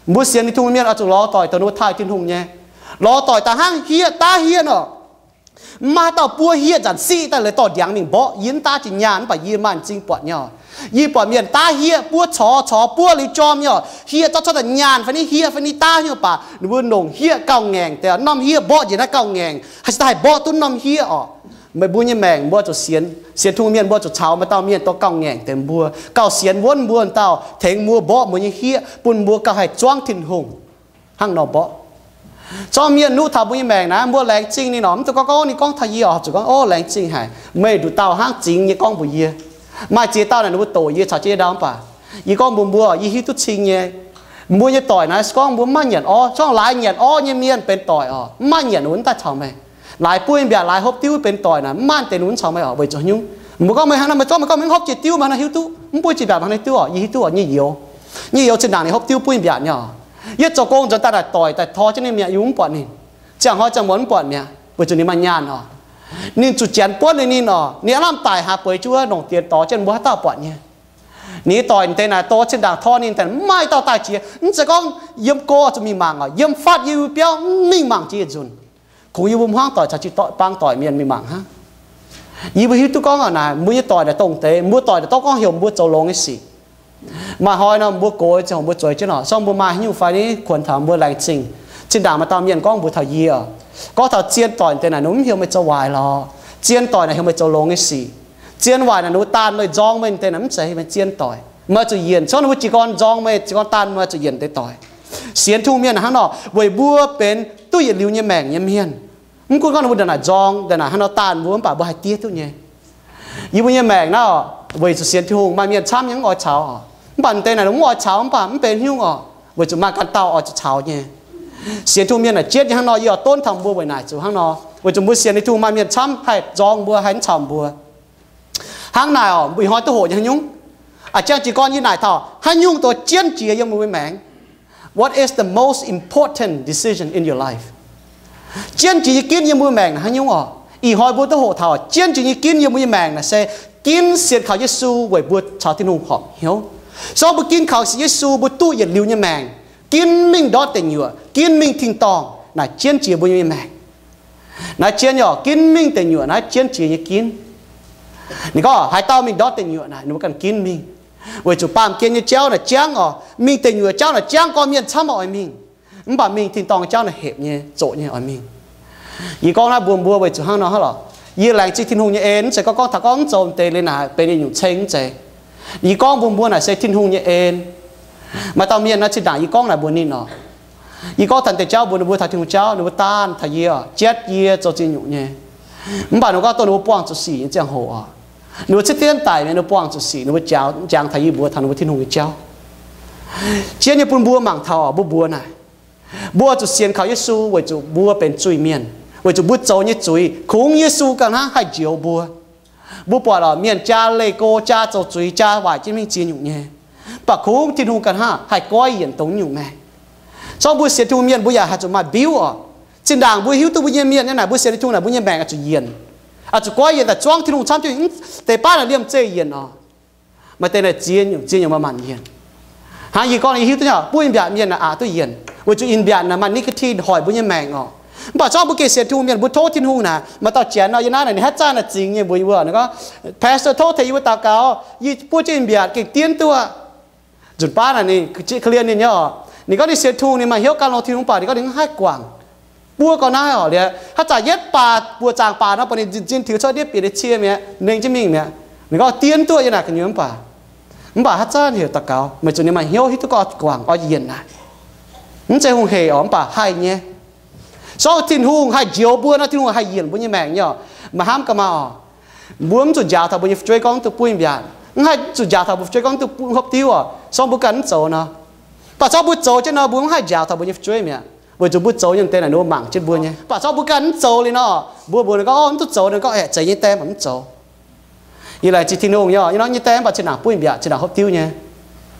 Mbuo sienx Tin-Hungh mienh oix zuqc lorz doic, dongh ninh mbuo taaih Tin-Hungh nyei. Lorz doic daaih hnangv hiev, daav hiev oc. Mv maaih haaix dauh buov hiev nzanc siqv daaih leiz dorh ndiangx mingh mborqv. Yie mv daav jiex nyaanh, mv baac yie maaih m'zing buatc nyei oc. Yie buatc mienh daav hiev buov corc, corc buov liuz jorm nyei oc. Hiev zorqv cuotv daaih nyaanh fai niv, hiev fai niv, daav nyei oc. Mv baac ninh mbuo nongc hiev gauh ngaengc deix, norm hiev mborqv njiec naaiv gauh ngaengc, haih se daaih mborqv duqv norm hiev oc. Meih mbuo nyei maengc mbuo zuqc sienx, sienx Tin-Hungh mienh mbuo zuqc caux maaih dauh mienh dorh gauh ngaengc deix mbuo, gauh sienx wuonv mbuo dauh, tengx mbuo mborqv mbuo nyei hiev, bun mbuo gauh haih zuangv Tin-Hungh hnangv nor mborqv. Zorqv mienh nuqv taux mbuo nyei maengc naaiv, mbuo laengz zingh ninh oc. Mv dungx gorngv, gorngv ninh gorngv taux yie oc, zuqc gorngv, o, laengz zingh haic, meih nduqc dauh hnangv zingx nyei gorngv mbuox yie. Maaih ziex dauh naaic ninh mbuo doqc yie caux jienv nyei ndau, mv baac yie gorngv mbuox mbuo, yie hiuv duqv cing nyei. Mbuo nyei doic naaiv se gorngv mbuo mv maaih nyanc orv, se gorngv laaix nyanc orv nyei mienh benx doic oc, mv maaih nyanc wuov daaih caux meih. Laaix buov mbiaatc, laaix hopv diuv benx doic naaic, mv maaih deix wuov caux meih oc. Weic zuqc haaix nyungc? Mbuo gorngv meih hnangv nor, meih gorngv, meih gorngv meih mv hopv jiex diuv, meih hnangv nor hiuv duqv mv buov jiex mbiaatc, hnangv nor hiuv duqv oc. Yie hiuv duqv oc, nyei youz, nyei youz zinh ndaangc ninh hopv diuv buov mbiaatc nyei oc. Yie zoux gong nzuonx daaih naaic doic daaih tor jienv ninh mi'aqv, yie mv buatc ninh. Ziangh hnoi ziangh muonz mv buatc mi'aqv, weic zuqc ninh maaih nyaanh oc. Ninh zuqc janx buonv ninh, ninh oc, ninh aav lamh daic haaix bueix jienv wuov longc diex dorh jienv, mbuo haaix dauh buatc nyei. Ninh doic deix naaic, dorh zinh ndaangc tor ninh daaih, mv maaih dauh daaih jiex. Mv zeiz gorngv yiem go zuqc mingh mangc oc, yiem fatv yie mbuo biauv mv mingh mangc jiex yietc nzunc. Kungx yie mbuo hmuangv doic caux jiu-baang doic mienh mingh mangc hnangv. Yie mbuo hiuv duqv gorngv naaic, mbuo nyei doic naaic dongh deix, mbuo doic naaic dongh gorngv heuc mbuo zoux longx nyei sic. Maaih hnoi nor mbuo gox ziangh hoc mbuo zueiz jienv oc, se gorngv mbuo maaih haaix nyungc fai niv kuonx taux mbuo laengz zingh. Zinh ndaangc maaih dauh mienh gorngv mbuox taux yie oc, gorngv taux zien doic deix naaic ninh mv heuc meih zoux waaic lorqc. Zien doic naaic heuc meih zoux longx nyei sic. Zien waaic naaic ninh mbuo daanh meih, nzorng meih deix naaic mv zeiz meih zien doic. Meih zuqc yienc, se gorngv ninh mbuo jiez gorn nzorng meih, jiez gorn daanh meih, zuqc yienc deix doic. Sienx Tin-Hungh mienh hnangv nor, weic mbuo benx duqv yietc liuz nyei maengc nyei mienh. Mv gunv gorngv ninh mbuo ndongc naaic nzorng, ndongc naaic hnangv nor daanh mbuo, mv baac mbuo haih diev duqv nyei. Yie mbuo nyei maengc naaiv oc, weic zuqc sienx Tin-Hungh maaih mienh camv nyei mv oix caux oc. Mv baac deix naaic mv oix caux mv baac mv benx haaix nyungc oc, weic zuqc maaih ganh dauh oix zuqc caux nyei. Sienx Tin-Hungh mienh naaic jienv nyei hnangv nor, yie oix donv taux mbuo weic naaic zuqc hnangv nor, weic zuqc mbuo sienx Tin-Hungh maaih mienh camv haih nzorng mbuo, haih mv caux mbuo. Hnangv naaic oc, mbuo ih hnoi duqv hoqc nyei haaix nyungc? A'jang jiez gorn yie naaic taux haaix nyungc doix jienv jiex yiem mbuo nyei maengc. What is the most important decision in your life? Jienv jiex nyei ginv yiem mbuo maengc naaic haaix nyungc oc? Ih hnoi mbuo duqv hoqc taux jienv jiex nyei ginv yiem mbuo nyei maengc naaic se ginv sienx kaux Yesu weic mbuo caux Tin-Hungh horpc hnyouv. Se gorngv mbuo ginv kaux Yesu, mbuo duqv yietc liuz nyei maengc, ginv mingh ndortv deic nyuoqc, ginv mingh tin-dorngh, naaic jienv jiex mbuo nyei maengc. Naaiv jienv yaac ginv mingh deic nyuoqc naaiv jienv jiex nyei ginv. Ninh gorngv haaix dauh mingh ndortv deic nyuoqc naaic, ninh mbuo ganh ginv mingh, weic zuqc baamh gen nyei jauv naaic jangv oc. Mingh deic nyuoqc jauv naaic jangv gorngv mienh camv oix mingh, mv baac mingh tin-dorngh jauv naaic hepc nyei, zoqc nyei oix mingh. Yie gorngv naaiv mbuox mbuo weic zuqc hnangv nor hnangv lorqc. Yie laengz zingh Tin-Hungh nyei en, mv zeiz gorngv taux gorngv mv zoux deix liuz naaic benx ninh nyungc ceng, mv zeiz. Yie gorngv mbuox mbuo naaic se Tin-Hungh nyei en. Maaih dauh mienh naaiv zinh ndaangc yie gorngv naaic mbuox ninh oc. Yie gorngv taux deix jauv mbuox ninh mbuo taux Tin-Hungh jauv, ninh mbuo daanh taux yie oc, jatv yie zoux ziex nyungc nyei. Mv baac ninh gorngv dongh ninh mbuo buangh zuqc sic nyei ziangh hoc oc, ninh mbuo cietv dienv daic mienh, ninh mbuo buangh zuqc sic, ninh mbuo jangx taux yie mbuox taux ninh mbuo Tin-Hungh nyei jauv. Jienv nyei bun mbuo mangc taux oc, mbuo mbuox naaic, mbuo zuqc sienx kaux Yesu weic zuqc mbuo benx zuiz-mienh, weic zuqc mbuo zoux nyei zuiz kungx Yesu ganh hnangv haih njoux mbuo. Mbuo buatc oc, mienh jaa leih go, jaa zoux zuiz, jaa waaic jienv mingh ziex nyungc nyei, mv baac kungx Tin-Hungh ganh hnangv haih goiv yienc dongh nyungc maengc. Zorngv mbuo sienx Tin-Hungh mienh mbuo yaac haih zuqc maaih mbiuv oc. Zinh ndaangc mbuo hiuv duqv mbuo nyei mienh nyei naaic, mbuo sienx Tin-Hungh naaic mbuo nyei maengc oix zuqc yienc, oix zuqc goiv yienc daaih zuangv Tin-Hungh camv jienv, deix baav naaic liemh zeih yienc oc. Maaih deix naaic ziex nyungc ziex nyungc maaih maanc yienc. Hnangv yie gorngv yie hiuv duqv nyei, buov in-mbiaatc mienh naaic aqc duqv yienc, weic zuqc in-mbiaatc naaic maaih nicotine hoic mbuo nyei maengc oc. Mv baac zorngv mbuo gengh sienx Tin-Hungh mienh mbuo tov Tin-Hungh naaic, maaih dauh janx nor yie naaiv naaic ninh haaix zanc naaic zingx nyei mbuox yie mbuo, ninh gorngv, Pastor, tov tengx yie mbuo daux gaux, yie buov jienv in-mbiaatc gengh dienv duqv. Nzunc baav naaic ninh korv-lienh ninh nyei oc, ninh gorngv ninh sienx Tin-Hungh, ninh maaih hnyouv gan longx Tin-Hungh, mv baac ninh gorngv ninh mv haih guangc. Buov gau naaiv oc, liuz haaix zanc yietv baac buoz zaangc baac nor, baac ninh nzin-nzin tiux cuotv ndiev bieqc ninh cie mi'aqv, nengh jienv mingh mi'aqv. Ninh gorngv dienv duqv yie naaic gu'nyuoz, mv baac, mv baac haaix zanc heuc daux gaux, meih zuqc ninh maaih hnyouv hiuv duqv gorngv guangc oix yienc naaic. Mv zeiz hungh heic oc, mv baac haih nyei. Zorngv Tin-Hungh haih njoux mbuo nor, Tin-Hungh haih yienc mbuo nyei maengc nyei oc. Maaih hnamv gaax maah oc. Mbuo mv zuqc njaaux taux mbuo nyei fu'jueiv gorngv duqv buov in-mbiaatc, mv haih zuqc njaaux taux mbuo fu'jueiv gorngv duqv hopv diuv oc, zorngv mbuo ganh mv zoux nor. Mv baac zorngv mbuo zoux jienv nor, mbuo mv haih njaaux taux mbuo nyei fu'jueiv mi'aqv, weic zuqc mbuo zoux nyei deix naaic ninh mbuo mangc jienv mbuo nyei. Mv baac zorngv mbuo ganh mv zoux liuz nor, mbuo mbuox ninh gorngv, Orv, mv duqv zoux. Ninh gorngv, Aeqv, zeiz nyei die, mv baac mv zoux. Yie laengz zingh Tin-Hungh nyei, yie nor nyei die mv baac zinh ndaangc buov in-mbiaatc, zinh ndaangc hopv diuv nyei.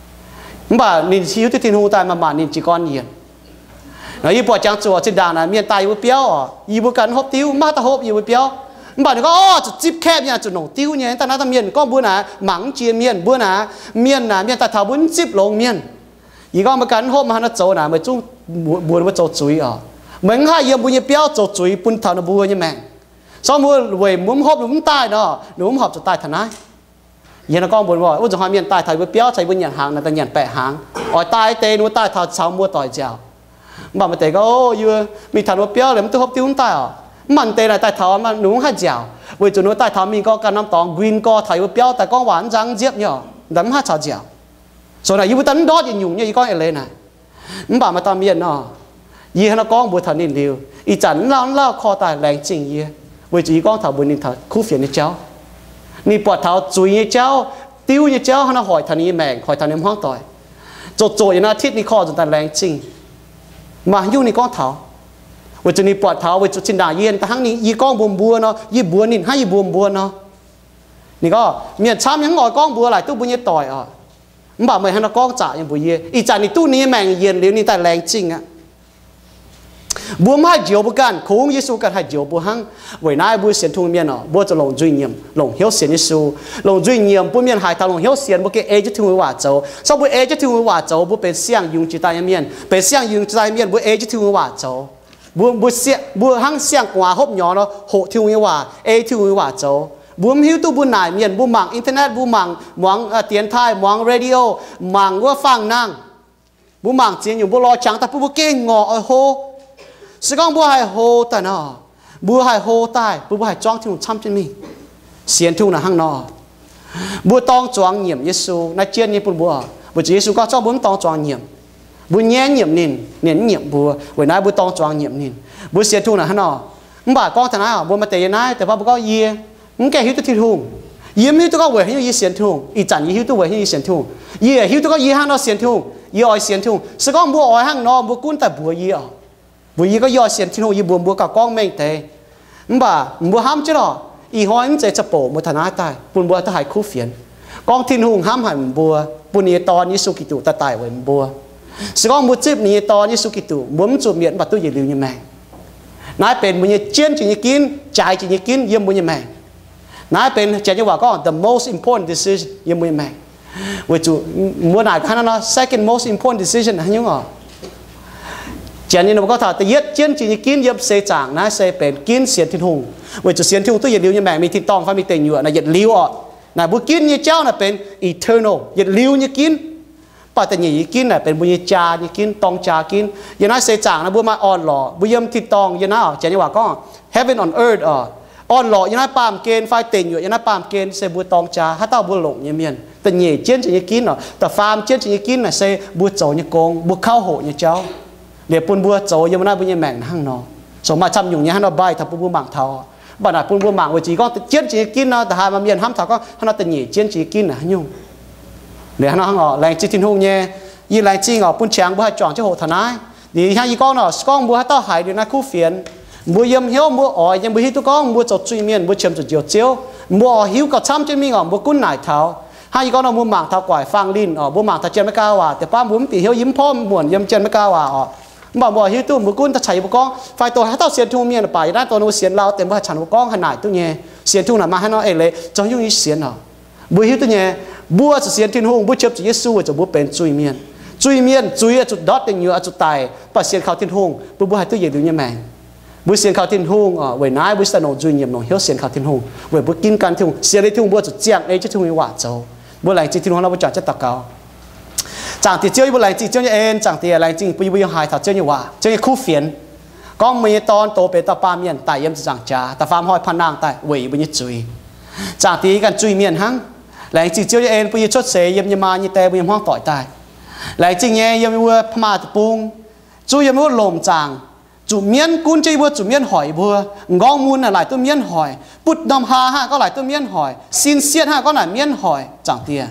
Mv baac ninh hiuv duqv Tin-Hungh daaih maaih maanc ninh jiez gorn yienc. Nor yie buatc jangx zuqc zinh ndaangc naaic mienh daaih yie mbuo biauv oc, yie mbuo ganh mv hopv diuv, maiv maaih dauh hopv yie mbuo biauv. Mv baac ninh gorngv, Orv, zuqc zipv kaeqv nyei, zuqc longc diuv nyei. Daaih naaiv dauh mienh gorngv mbuo naaic mangc mv jiex mienh, mbuo naaic, mienh naaic, mienh daaih taux mbuo mv zipv longx mienh. Yie gorngv, Meih ganh mv hopv, meih haaix nor zoux naaic? Meih zungv mbuox ninh mbuo zoux zuiz oc. Meih mv haih yiem mbuo nyei biauv zoux zuiz bun taux ninh mbuo nyei maengc. Zorngv mbuo weic mbuo mv hopv, ninh mbuo mv daaih nor, ninh mbuo mv horpc zuqc daaih taux naaiv. Yie hnangv gorngv mbuox mbuo, wuov nzunc hnoi mienh daaih taux yie mbuo biauv, caux yie mbuo nyanc hnaangx naaic, daaih nyanc baeqc hnaangx, oix daaih deix ninh mbuo daaih taux caux mbuo doic nziaauc. Mv baac maaih deix gorngv, O, yie mingh taux ninh mbuo biauv liuz mv duqv hopv diuv, mv daaih oc. Mv baac deix naaic daaih taux ninh mbuo mv haih nziaauc, weic zuqc ninh mbuo daaih taux mingh gorngv ganh norm dorngx nquin gorx taux yie mbuo biauv daaih gorngv waac mv nzang nziepv nyei oc, mv haih caux nziaauc. Zoux naaic yie mbuo daaih mv ndortv yietc nyungc nyei, yie gorngv eix leiz naaic. Mv baac maaih dauh mienh nor, yie hnangv nor gorngv mbuox taux ninh liuz, ih zanc mv lauh mv lauh korv daaih laengz zingh yie, weic zuqc yie gorngv taux mbuox ninh taux kuv fienx nyei jauv. Ninh buatc taux zuiz nyei jauv, diuv nyei jauv hnangv nor hoic taux ninh nyei maengc, hoic taux ninh hmuangv doic. Zoqc zoqc yiem naaiv titv ninh korv nzunc daaih laengz zingh. Maaih haaix nyungc ninh gorngv taux? Weic zuqc ninh buatc taux, weic zuqc zinh ndaangc yie daaih hnangv ninh, yie gorngv mbuox mbuo nor, yie mbuox ninh hnangv yie mbuox mbuo nor. Ninh gorngv, Mienh camv nyei mv oix gorngv mbuox laaic duqv mbuo nyei doic oc. Mv baac meih hnangv nor gorngv zaqc nyei mbuox yie, ih zanc ninh duqv ninh nyei maengc yienc liuz ninh daaih laengz zingh aqv. Mbuo mv haih njoux mbuo ganh, kungx Yesu ganh haih njoux mbuo hnangv. Weic naaiv mbuo sienx Tin-Hungh mienh oc, mbuo zuqc longc nzuih nyiemc, longc hnyouv sienx Yesu. Longc nzuih nyiemc bun mienh haiz taux longc hnyouv sienx, mbuo gengh ei jienv Tin-Hungh nyei waac zoux. Zorngv mbuo ei jienv Tin-Hungh nyei waac zoux, mbuo benx siang-yungz jiex daaih nyei mienh. Benx siang-yungz jiex daaih nyei mienh, mbuo ei jienv Tin-Hungh nyei waac zoux. Mbuo, mbuo, mbuo hnangv siang-gu'nguaaz hopv nyorx nor, hoqc Tin-Hungh nyei waac, ei Tin-Hungh nyei waac zoux. Mbuo mv hiuv duqv mbuo naaic mienh, mbuo mangc internet, mbuo mangc muangx dienx taaih, muangx radio, mangc wuov fangx nangh. Mbuo mangc ziex nyungc, mbuo lorz qangx daaih bun mbuo gengh ngorc oix hlo. Se gorngv mbuo haih hlo daaih nor, mbuo haih hlo daaih bun mbuo haih zuangv Tin-Hungh camv jienv mingh. Sienx Tin-Hungh naaic hnangv nor, mbuo dorng zuangx nyiemc Yesu. Naaiv jienv nyei bun mbuo, weic zuqc Yesu gorngv zorngv mbuo mv dorng zuangx nyiemc, mbuo nyaiv nyiemc ninh, ninh mv nyiemc mbuo. Weic naaiv mbuo dorng zuangx nyiemc ninh. Mbuo sienx Tin-Hungh naaic hnangv nor. Mv baac gorngv taux naaiv oc, mbuo maaih deix yiem naaiv deix baav mbuo gorngv, Yie mv gaengh hiuv duqv Tin-Hungh. Yie mv hiuv duqv gorngv weic haaix nyungc yie sienx Tin-Hungh. Ih zanc yie hiuv duqv weic haaix nyungc yie sienx Tin-Hungh. Yie hiuv duqv gorngv yie hnangv nor sienx Tin-Hungh, yie oix sienx Tin-Hungh. Se gorngv mbuo oix hnangv nor, mbuo gunv daaih mbuox yie oc. Mbuox yie gorngv yie oix sienx Tin-Hungh, yie mbuox mbuo gauh gorngv mengh deix. Mv baac mbuo hnamv jienv lorqc, ih hnoi mv zeiz ca'bouc mbuo taux naaiv daaih bun mbuo duqv haiz kuv fienx, gorngv Tin-Hungh hnamv haic mbuo, bun ninh nyei Dorn, Yesu Giduc, daaih daic weic mbuo. Se gorngv mbuo zipv ninh nyei Dorn, Yesu Giduc, mbuo mv zuqc mietc mv baac duqv yietc liuz nyei maengc. Naaiv benx mbuo nyei jienv jiex nyei ginv, jaaix jiex nyei ginv yiem mbuo nyei maengc. Naaiv benx janx nyei waac gorngv the most important decision yiem mbuo nyei maengc. Weic zuqc mbuo naaic hnangv nor, second most important decision haaix nyungc oc? Janx nyei ninh mbuo gorngv taux da'yietv jienv jiex nyei ginv yiem seix zaangc naaiv se benx ginv sienx Tin-Hungh, weic zuqc sienx Tin-Hungh duqv yietc liuz nyei maengc, mingh tin-dorngh fai mingh deic nyuoqc naaic yietc liuz orqc. Naaic mbuo ginv nyei jauv naaic benx eternal, yietc liuz nyei ginv. Mv baac da'nyeic nyei ginv naaic benx mbuo nyei jaa nyei ginv, dorng jaa ginv. Yiem naaiv seix zaangc naaiv mbuo maaih orn-lorqc, mbuo yiem tin-dorngh yiem naaiv orqc, Janx nyei waac gorngv heaven on earth orqc. Orn-lorqc yiem naaiv baamh gen fai deic nyuoqc yiem naaiv baamh gen se mbuo dorng jaa, haaix dauh mbuo longc nyei mienh. Da'nyeic jienv jiex nyei ginv orqc, da'faam jienv jiex nyei ginv naaic se mbuo zoux nyei gong, mbuo kauv hoqc nyei jauv. Liuz bun mbuo zoux yiem naaiv mbuo nyei maengc hnangv nor. So maaih camv nyungc nyei hnangv nor mbaih taux bun mbuo mangc taux. Mv baac naaic bun mbuo mangc weic zuqc yie gorngv jienv jiex nyei ginv nor, da'haaix maaih mienh hnamv taux gorngv hnangv nor da'nyeic jienv jiex nyei ginv naaic haaix nyungc. Liuz hnangv nor laengz zingh Tin-Hungh nyei, yie laengz zingh orqc bun qangx mbuo haih juangc jienv hoqc taux naaiv. Liuz hnangv yie gorngv nor, se gorngv mbuo haaix dauh haiz liuz naaiv kuv fienx, mbuo yiem hnyouv mbuo oix nyei, mbuo hiuv duqv gorngv mbuo zoux zuiz-mienh, mbuo qiemx zuqc njoux Ziouv, mbuo oix hiuv gauh camv jienv mingh orqc, mbuo gunv naaic taux. Hnangv yie gorngv nor, mbuo mangc taux guaic faang linh orqc, mbuo mangc taux Janx-Meigaa waac, deix baav mbuo mv bieqc hnyouv, yie mv porv muonc yiem Janx-Meigaa waac orqc. Mv baac mbuo hiuv duqv mbuo gunv daaih caux yie mbuo gorngv, fai dongh haaix dauh sienx Tin-Hungh mienh baac yie naaiv dongh ninh mbuo sienx lauh deix mbuo haih caux ninh mbuo gorngv, haih naaic duqv nyei. Sienx Tin-Hungh naaic maaih haaix nor eix leiz zoux haaix nyungc yie sienx orqc. Mbuo hiuv duqv nyei, mbuo zuqc sienx Tin-Hungh, mbuo qiemx zuqc Yesu weic zuqc mbuo benx zuiz-mienh. Zuiz-mienh zuiz oix zuqc ndortv deic nyuoqc, oix zuqc daic, mv baac sienx kaux Tin-Hungh bun mbuo haih duqv yietc liuz nyei maengc. Mbuo sienx kaux Tin-Hungh orqc, weic naaiv mbuo se daaih longc nzuih nyiemc, longc hnyouv sienx kaux Tin-Hungh weic mbuo ginv gan Tin-Hungh, sienx liuz Tin-Hungh mbuo zuqc ziangh ei jienv Tin-Hungh nyei waac zoux. Mbuo laengz zingh Tin-Hungh nor, mbuo juangc jienv daux gaux. Zaangc Diex Ziouv, yie mbuo laengz zingh Ziouv nyei en. Zaangc Diex, laengz zingh bun yie mbuo yiem haiz taux Ziouv nyei waac, Ziouv nyei kuv fienx, gorngv meih nyei Dorn doz benx dauh baamh mienh daic yiem ziepc nzaangc jaax, da'faam hnoi paan nangh daaih weic yie mbuo nyei zuiz. Zaangc Diex, yie ganh zuiz-mienh hnangv. Laengz zingh Ziouv nyei en bun yie cuotv seix yiem yie maa yie nyei die mbuo nyei hmuangv doic daaih. Laengz zingh nyei yiem yie mbuo Maa Deic-Bung, zuqc yiem wuov lomc zaangc, zuqc mienv gunv jienv yie mbuo, zuqc mienv hoic yie mbuo. M'nqorngv mun naaic laaic duqv mienv hoic, butv norm haa hnangv gorngv laaic duqv mienv hoic, sin sietv hnangv gorngv naaic mienv hoic. Zaangc Diex,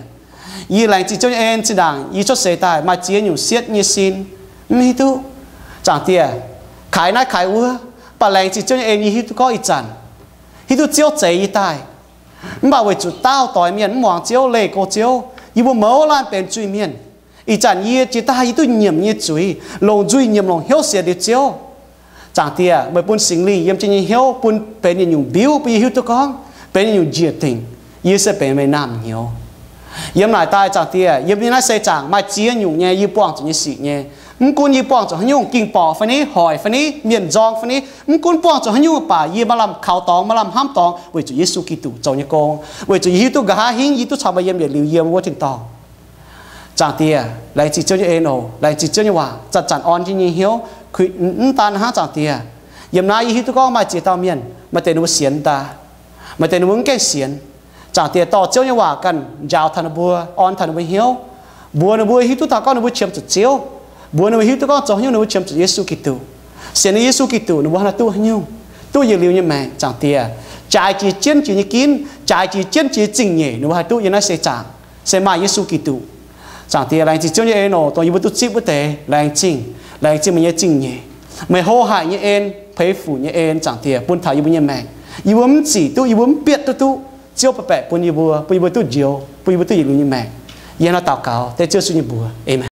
yie laengz zingh Ziouv nyei en. Zinh ndaangc yie cuotv seix daaih maaih ziex nyungc sietv nyei sin, mv hiuv duqv. Zaangc Diex, kaaix naaiv kaaix wuov, mv baac laengz zingh Ziouv nyei en, yie hiuv duqv gorngv ih zanc hiuv duqv Ziouv zeix yie daaih. Mv baac weic zuqc daauh doix mienh mv muangx Ziouv, leih go Ziouv, yie mbuo mouz laanh benx zuiz-mienh. Ih zanc yie jiex daaih yie duqv nyiemc nyei zuiz, longc nzuih nyiemc, longc hnyouv sienx liuz Ziouv. Zaangc Diex, meih bun Singx Lingh yiem jienv nyei hnyouv, bun benx yietc nyungc mbiuv bun yie hiuv duqv gorngv, benx yietc nyungc njiec dingc, yie se benx meih naamh nyouz. Yiem naaic daaih, Zaangc Diex, yiem yie naaiv seix zaangc maaih ziex nyungc nyei yie buangh zuqc nyei sic nyei. Mv gunv yie buangh zuqc haaix nyungc, ging-borqc fai ni, hoic fai ni, mienh nzorng fai ni, mv gunv buangh zuqc haaix nyungc baac yie maaih lamh kaux dorngx, maaih lamh hnamv dorngx weic zuqc Yesu Giduc zoux nyei gong, weic zuqc yie hiuv duqv nqa'haav hingv yie duqv caux meih yiem yietc liuz yiem wuov tin-dorngh. Zaangc Diex, laengz zingh Ziouv nyei en oc. Laengz zingh Ziouv nyei waac zanc-zanc orn jienv nyei hnyouv. Mv daan hnangv, Zaangc Diex, yiem naaiv yie hiuv duqv gorngv maaih ziex dauh mienh, maaih deix ninh mbuo sienx daaih, maaih deix ninh mbuo mv gaengh sienx. Zaangc Diex, dorh Ziouv nyei waac ganh njaaux taux ninh mbuo, orn taux ninh mbuo hnyouv, mbuox ninh mbuo hiuv duqv taux gorngv ninh mbuo qiemx zuqc Ziouv, mbuox ninh mbuo hiuv duqv gorngv zoux haaix nyungc ninh mbuo qiemx zuqc Yesu Giduc. Sienx ninh Yesu Giduc ninh mbuo haih duqv haaix nyungc, duqv yietc liuz nyei maengc. Zaangc Diex, jaaix jiex jienv jiex nyei ginv, jaaix jiex jienv jiex zingh nyeic ninh mbuo haih duqv yiem naaiv seix zaangc, se maaih Yesu Giduc. Zaangc Diex, laengz zingh Ziouv nyei en oc, dongh yie mbuo duqv zipv wuov deix. Laengz zingh, laengz zingh meih nyei zingh nyeic, meih ho haic nyei en, peix fuc nyei en, Zaangc Diex, bun taux yie mbuo nyei maengc. Yie mbuo mv zic duqv, yie mbuo mv bietv duqv duqv, Ziouv baeqc baeqc bun yie mbuo, bun yie mbuo duqv njoux, bun yie mbuo duqv yietc liuz nyei maengc. Yie hnangv naaiv daux gaux dengv Ziouv Yesu nyei mbuox, aamen.